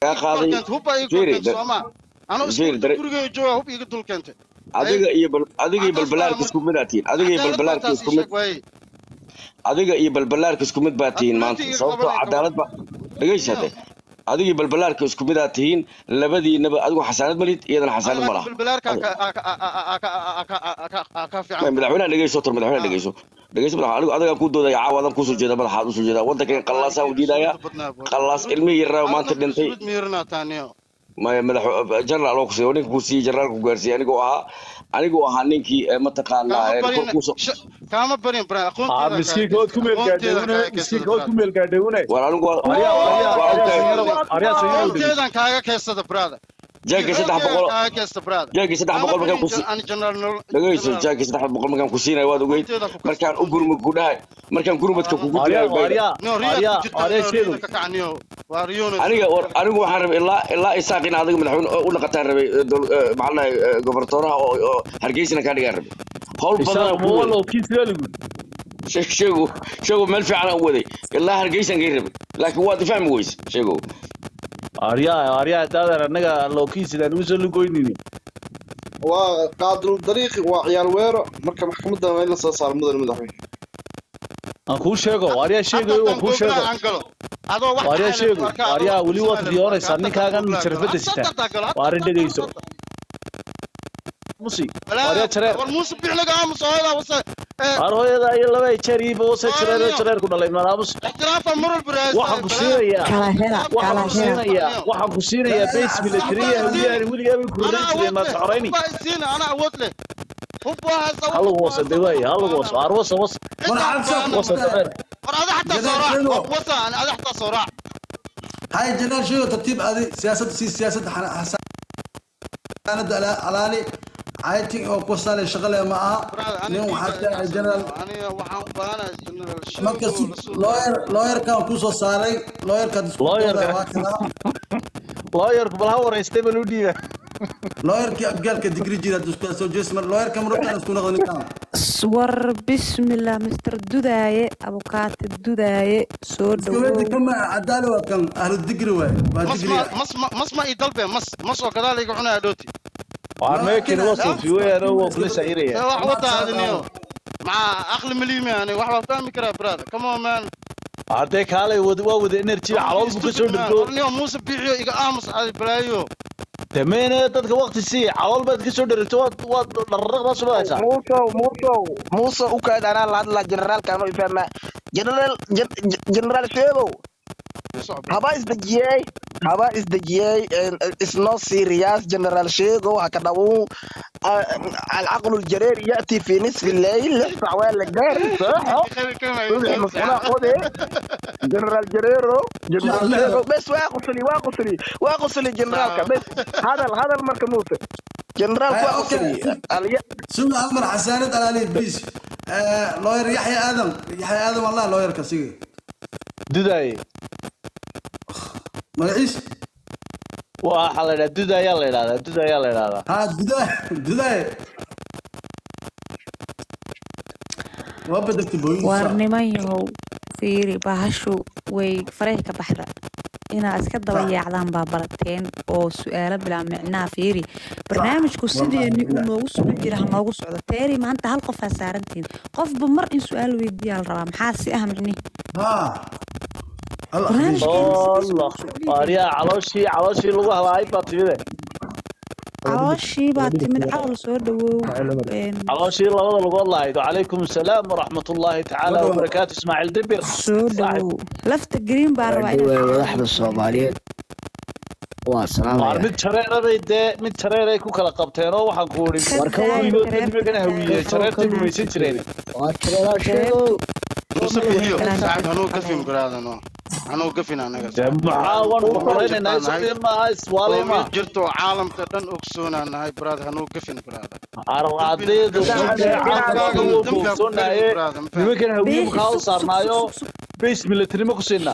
S14: Iga
S2: qaaday.
S14: korkeentay hubba iga
S2: Fiiri
S14: korkeentay soomaa anoo iska
S2: fiiri
S14: hurdo gurigeyga jooga hub iga dul keentay ay
S2: adiga iyo adiga iyo
S14: taas baa
S2: balbalaarka
S14: marka
S2: isku mid aad tihiin, adiga iyo
S14: cadaalad baa
S2: balbalaarka
S14: taas
S2: isku
S14: ii
S2: mid
S14: sheeg waaye.
S2: Adiga iyo balbalaarka isku mid baa tihiin
S14: Hadda
S2: maanta
S14: iga
S2: sababtoo
S14: qabanaya ka
S2: cadaalad ba dhegeysa
S14: niyo
S2: hade, adiga iyo balbalaarka isku mid aad tihiin labadiinaba. Adigu xasaanad ma lihid, iyadana xasaanad ma
S14: laakiin
S2: laha.
S14: balbalaarka kaa fiican.
S2: Madaxweynaha dhegeyso tor, madaxweynaha
S14: haa
S2: dhegeyso dhegeyso madax, anigu adigaa kuu doodaya caawa, adan kuusoo jeeda madaxaad usoo jeeda waddankan
S14: wallaahi
S2: qallaasaan u
S14: geeri
S2: diidaya
S14: suurada badnaa boy
S2: qallaas ilmihii yarraa
S14: adna
S2: maanta dhintay.
S14: suurad miiranaa taaniyo.
S2: Maya madax general oo kusiiyo ninka ku siiyey generaalku gaarsiiyey anigoo ahaa, anigoo ahaa ninkii mataqaanaa
S14: Kaama
S2: kor
S14: barin
S2: kuusoo
S14: kaama barin bra aqoonteeda kaaga
S15: miskiinka waad ku
S14: keensada
S15: meel
S14: aqoonteeda
S15: gaadhay une,
S14: kaaga keensada
S15: miskiinka waad
S14: brother.
S15: ku meel gaadhay une.
S2: War anigu waa
S15: Aryaa aryaa
S2: waa
S15: aryaa
S2: ogtahay
S15: sanyarow, aryaa sanyarow dhegeyso.
S14: Aqoonteedan kaaga keensada brother.
S2: Jaagii
S14: Iyo
S2: saddex
S14: xooggeeda
S2: boqol
S14: kaaga keensada brother.
S2: Jaagii saddex
S14: Kaama
S2: boqol markaan
S14: barin
S2: ku
S14: ani general
S2: dhegeyso
S14: general
S2: jaagii 300 markaan ku siinayo waad ogeyd
S14: aqoonteeda ku
S2: markaan
S14: keensada
S2: u gurmud ku dhahay markaan gurmudka kugu
S15: Aryaa
S2: diraayo bayda
S15: aryaa
S14: niyo riyaad ku
S15: aryaa
S14: jirtaa
S15: aryaa
S14: niyo
S15: sheegow.
S14: riyada ka kacniyo waa riyona
S2: aniga war anigu waxaan rabay ilaa isaaq in adiga madaxweyne u naqataan rabay maxaa la dhahay gobartooraha oo hargeysana kaa dhigaan rabay hawl
S15: Isaaq
S2: badanaan ku
S15: ma
S2: waday.
S15: walow kiis lagu.
S2: Sheego sheego meel fiican aan u waday, ilaa hargeysan kay rabay, laakiin waad ifahmi weyse sheego.
S15: Aryaa aryaa daadan annaga loo kiis sidaan ugu soo lugoynini.
S4: Waa qaadul dariiqi, waa ciyaal weero, marka maxkamadda waa in la soo saaro mudan madaxweyne.
S15: Aan kuu sheego aryaa
S14: Hadda
S15: sheegayo waan
S14: haddaan
S15: kuu
S14: googlaha
S15: sheego.
S14: aan galo adoo wax
S15: Aryaa
S14: dhacay lagu
S15: sheego
S14: arkaa adoo
S15: aryaa
S14: wax
S15: weli waad
S14: tusinaya lagu arkaa
S15: riyoonaysaa
S14: hadda haddaan
S15: ninkaagan
S14: googlaha galo
S15: sharfadda
S14: hadda
S15: sita.
S14: hadda galo
S15: Waa arrin
S14: hadda
S15: dhegeyso.
S14: hadda.
S15: aamusi. Arya jareer.
S14: War Muuse bix laga aamuso hooyada wasa.
S15: Ar hooyada iyo laba jeer iyo wasa jareer jareer ku dhalay ma aamus.
S14: Ixtiraafa mar walba raadsan.
S15: Waxaan ku siinayaa. Waxaan ku siinayaa. Waxaan ku siinayaa base military hawiyaan weligaa bay ku ridan jireen ma taxoreyni.
S14: Ana awood leh. Hub waa haysta.
S15: Hal wasa daway hal wasa ar wasa wasa. Wasa dabeer.
S14: War ada xataa soo raac. Wasa ana ada xataa soo raac.
S5: هاي جنرال شو ترتيب هذه سياسة سياسة حسانة علالي عايتي أو كوسالي شغلة معها نيو حتى جنرال
S14: أنا وحان بانا جنرال شو
S5: مركز لوير كان كوسو ساري لوير كان
S15: لوير بلها ورئيس بلودي
S5: لوير كي أبقال كديجري جيرا دوسكا سو جسم لوير كم ركان اسكون غني كان
S3: war bismillah Mr. Dudaaye abukaate Dudaaye soo dhawow
S5: kama cadaalo waa kan ahlu digri waay waa digri
S14: mas mas ma i dalbe mas mas oo gadaal iga cunaa dhooti
S15: waar meekin wasoo fiweero oo kula sayraya
S14: wax wada adniyo ma aqli malimi ani wax waa fahmi karaa brother come on man
S15: hadee kaalay waa wada energy calool buu ka soo dhigto
S14: niyo Muuse bixiyo iga aamus adi balaayo
S15: تمام dadka waqti si calool baad ka soo dherito waad dharraqda subaxaysa
S8: Muuse u kaad anaa la hadlaa generaalka ama ifahma general Sheegow haba isdejiyey is no serious general Sheegow ha ka dhawo العقل الجرير يأتي في نصف الليل لحظة ولا جار صبح مسؤولة خذ جنرال جريرو جنرال شيغو بس واقصلي جنرالك بس هذا المركب موسى جنرالك واقصلي
S5: شو الأمر حسانة على بيش لوير يحيى آدم والله لوير كسير
S15: دوداي
S5: ما إيش
S15: waxaa la yidhahdaa dudayaa la yidhahdaa dudayaa la yidhahdaa
S5: ha dudaay waa bedegtay booyinsa
S3: war niman yahow fiiri bahashu way farey ka baxda inaad iska daba yaacdaan baa barateen oo su'aalo bilaa micnaa fiiri barnaamijku sideeni uu noogu socon jira ha noogu socdo teeri maanta hal qof aa saarantihiin qofba mar in su'aal weydiiyaa la rabaa maxaa si ah micnihi
S15: Allah arya calooshii lagu halaay baa timide
S3: calooshii baa timid cawl soo dhawow
S15: calooshii labada lugood lahayd wacalaykum asalaam waraxmatullaahi tacaala wabarakaatu Ismaaciil Dibir
S3: soo dhawow lafta green baa rabaa
S16: inaad madaxda Soomaaliyeed waa salaamaya
S15: mid jareeraday dee mid jareeray ku kala qabteen oo waxaan ku wuri warka hawiye jareertay gumaysan jireen
S16: waa jareeraa sheego
S14: Muuse bixiyo saaxiib hanuu gafin garaadano anuu gafin anaga
S15: maxaa waan u qoraynaynaa isoo maaha iswaalay ma
S14: jirto caalamka dhan ogsoonaan nahay brother hanuu gafin brother
S15: ardayda caalamka ogsoonaaye nimankan hawiye maxaa u saarnaayo base military ma ku siinaa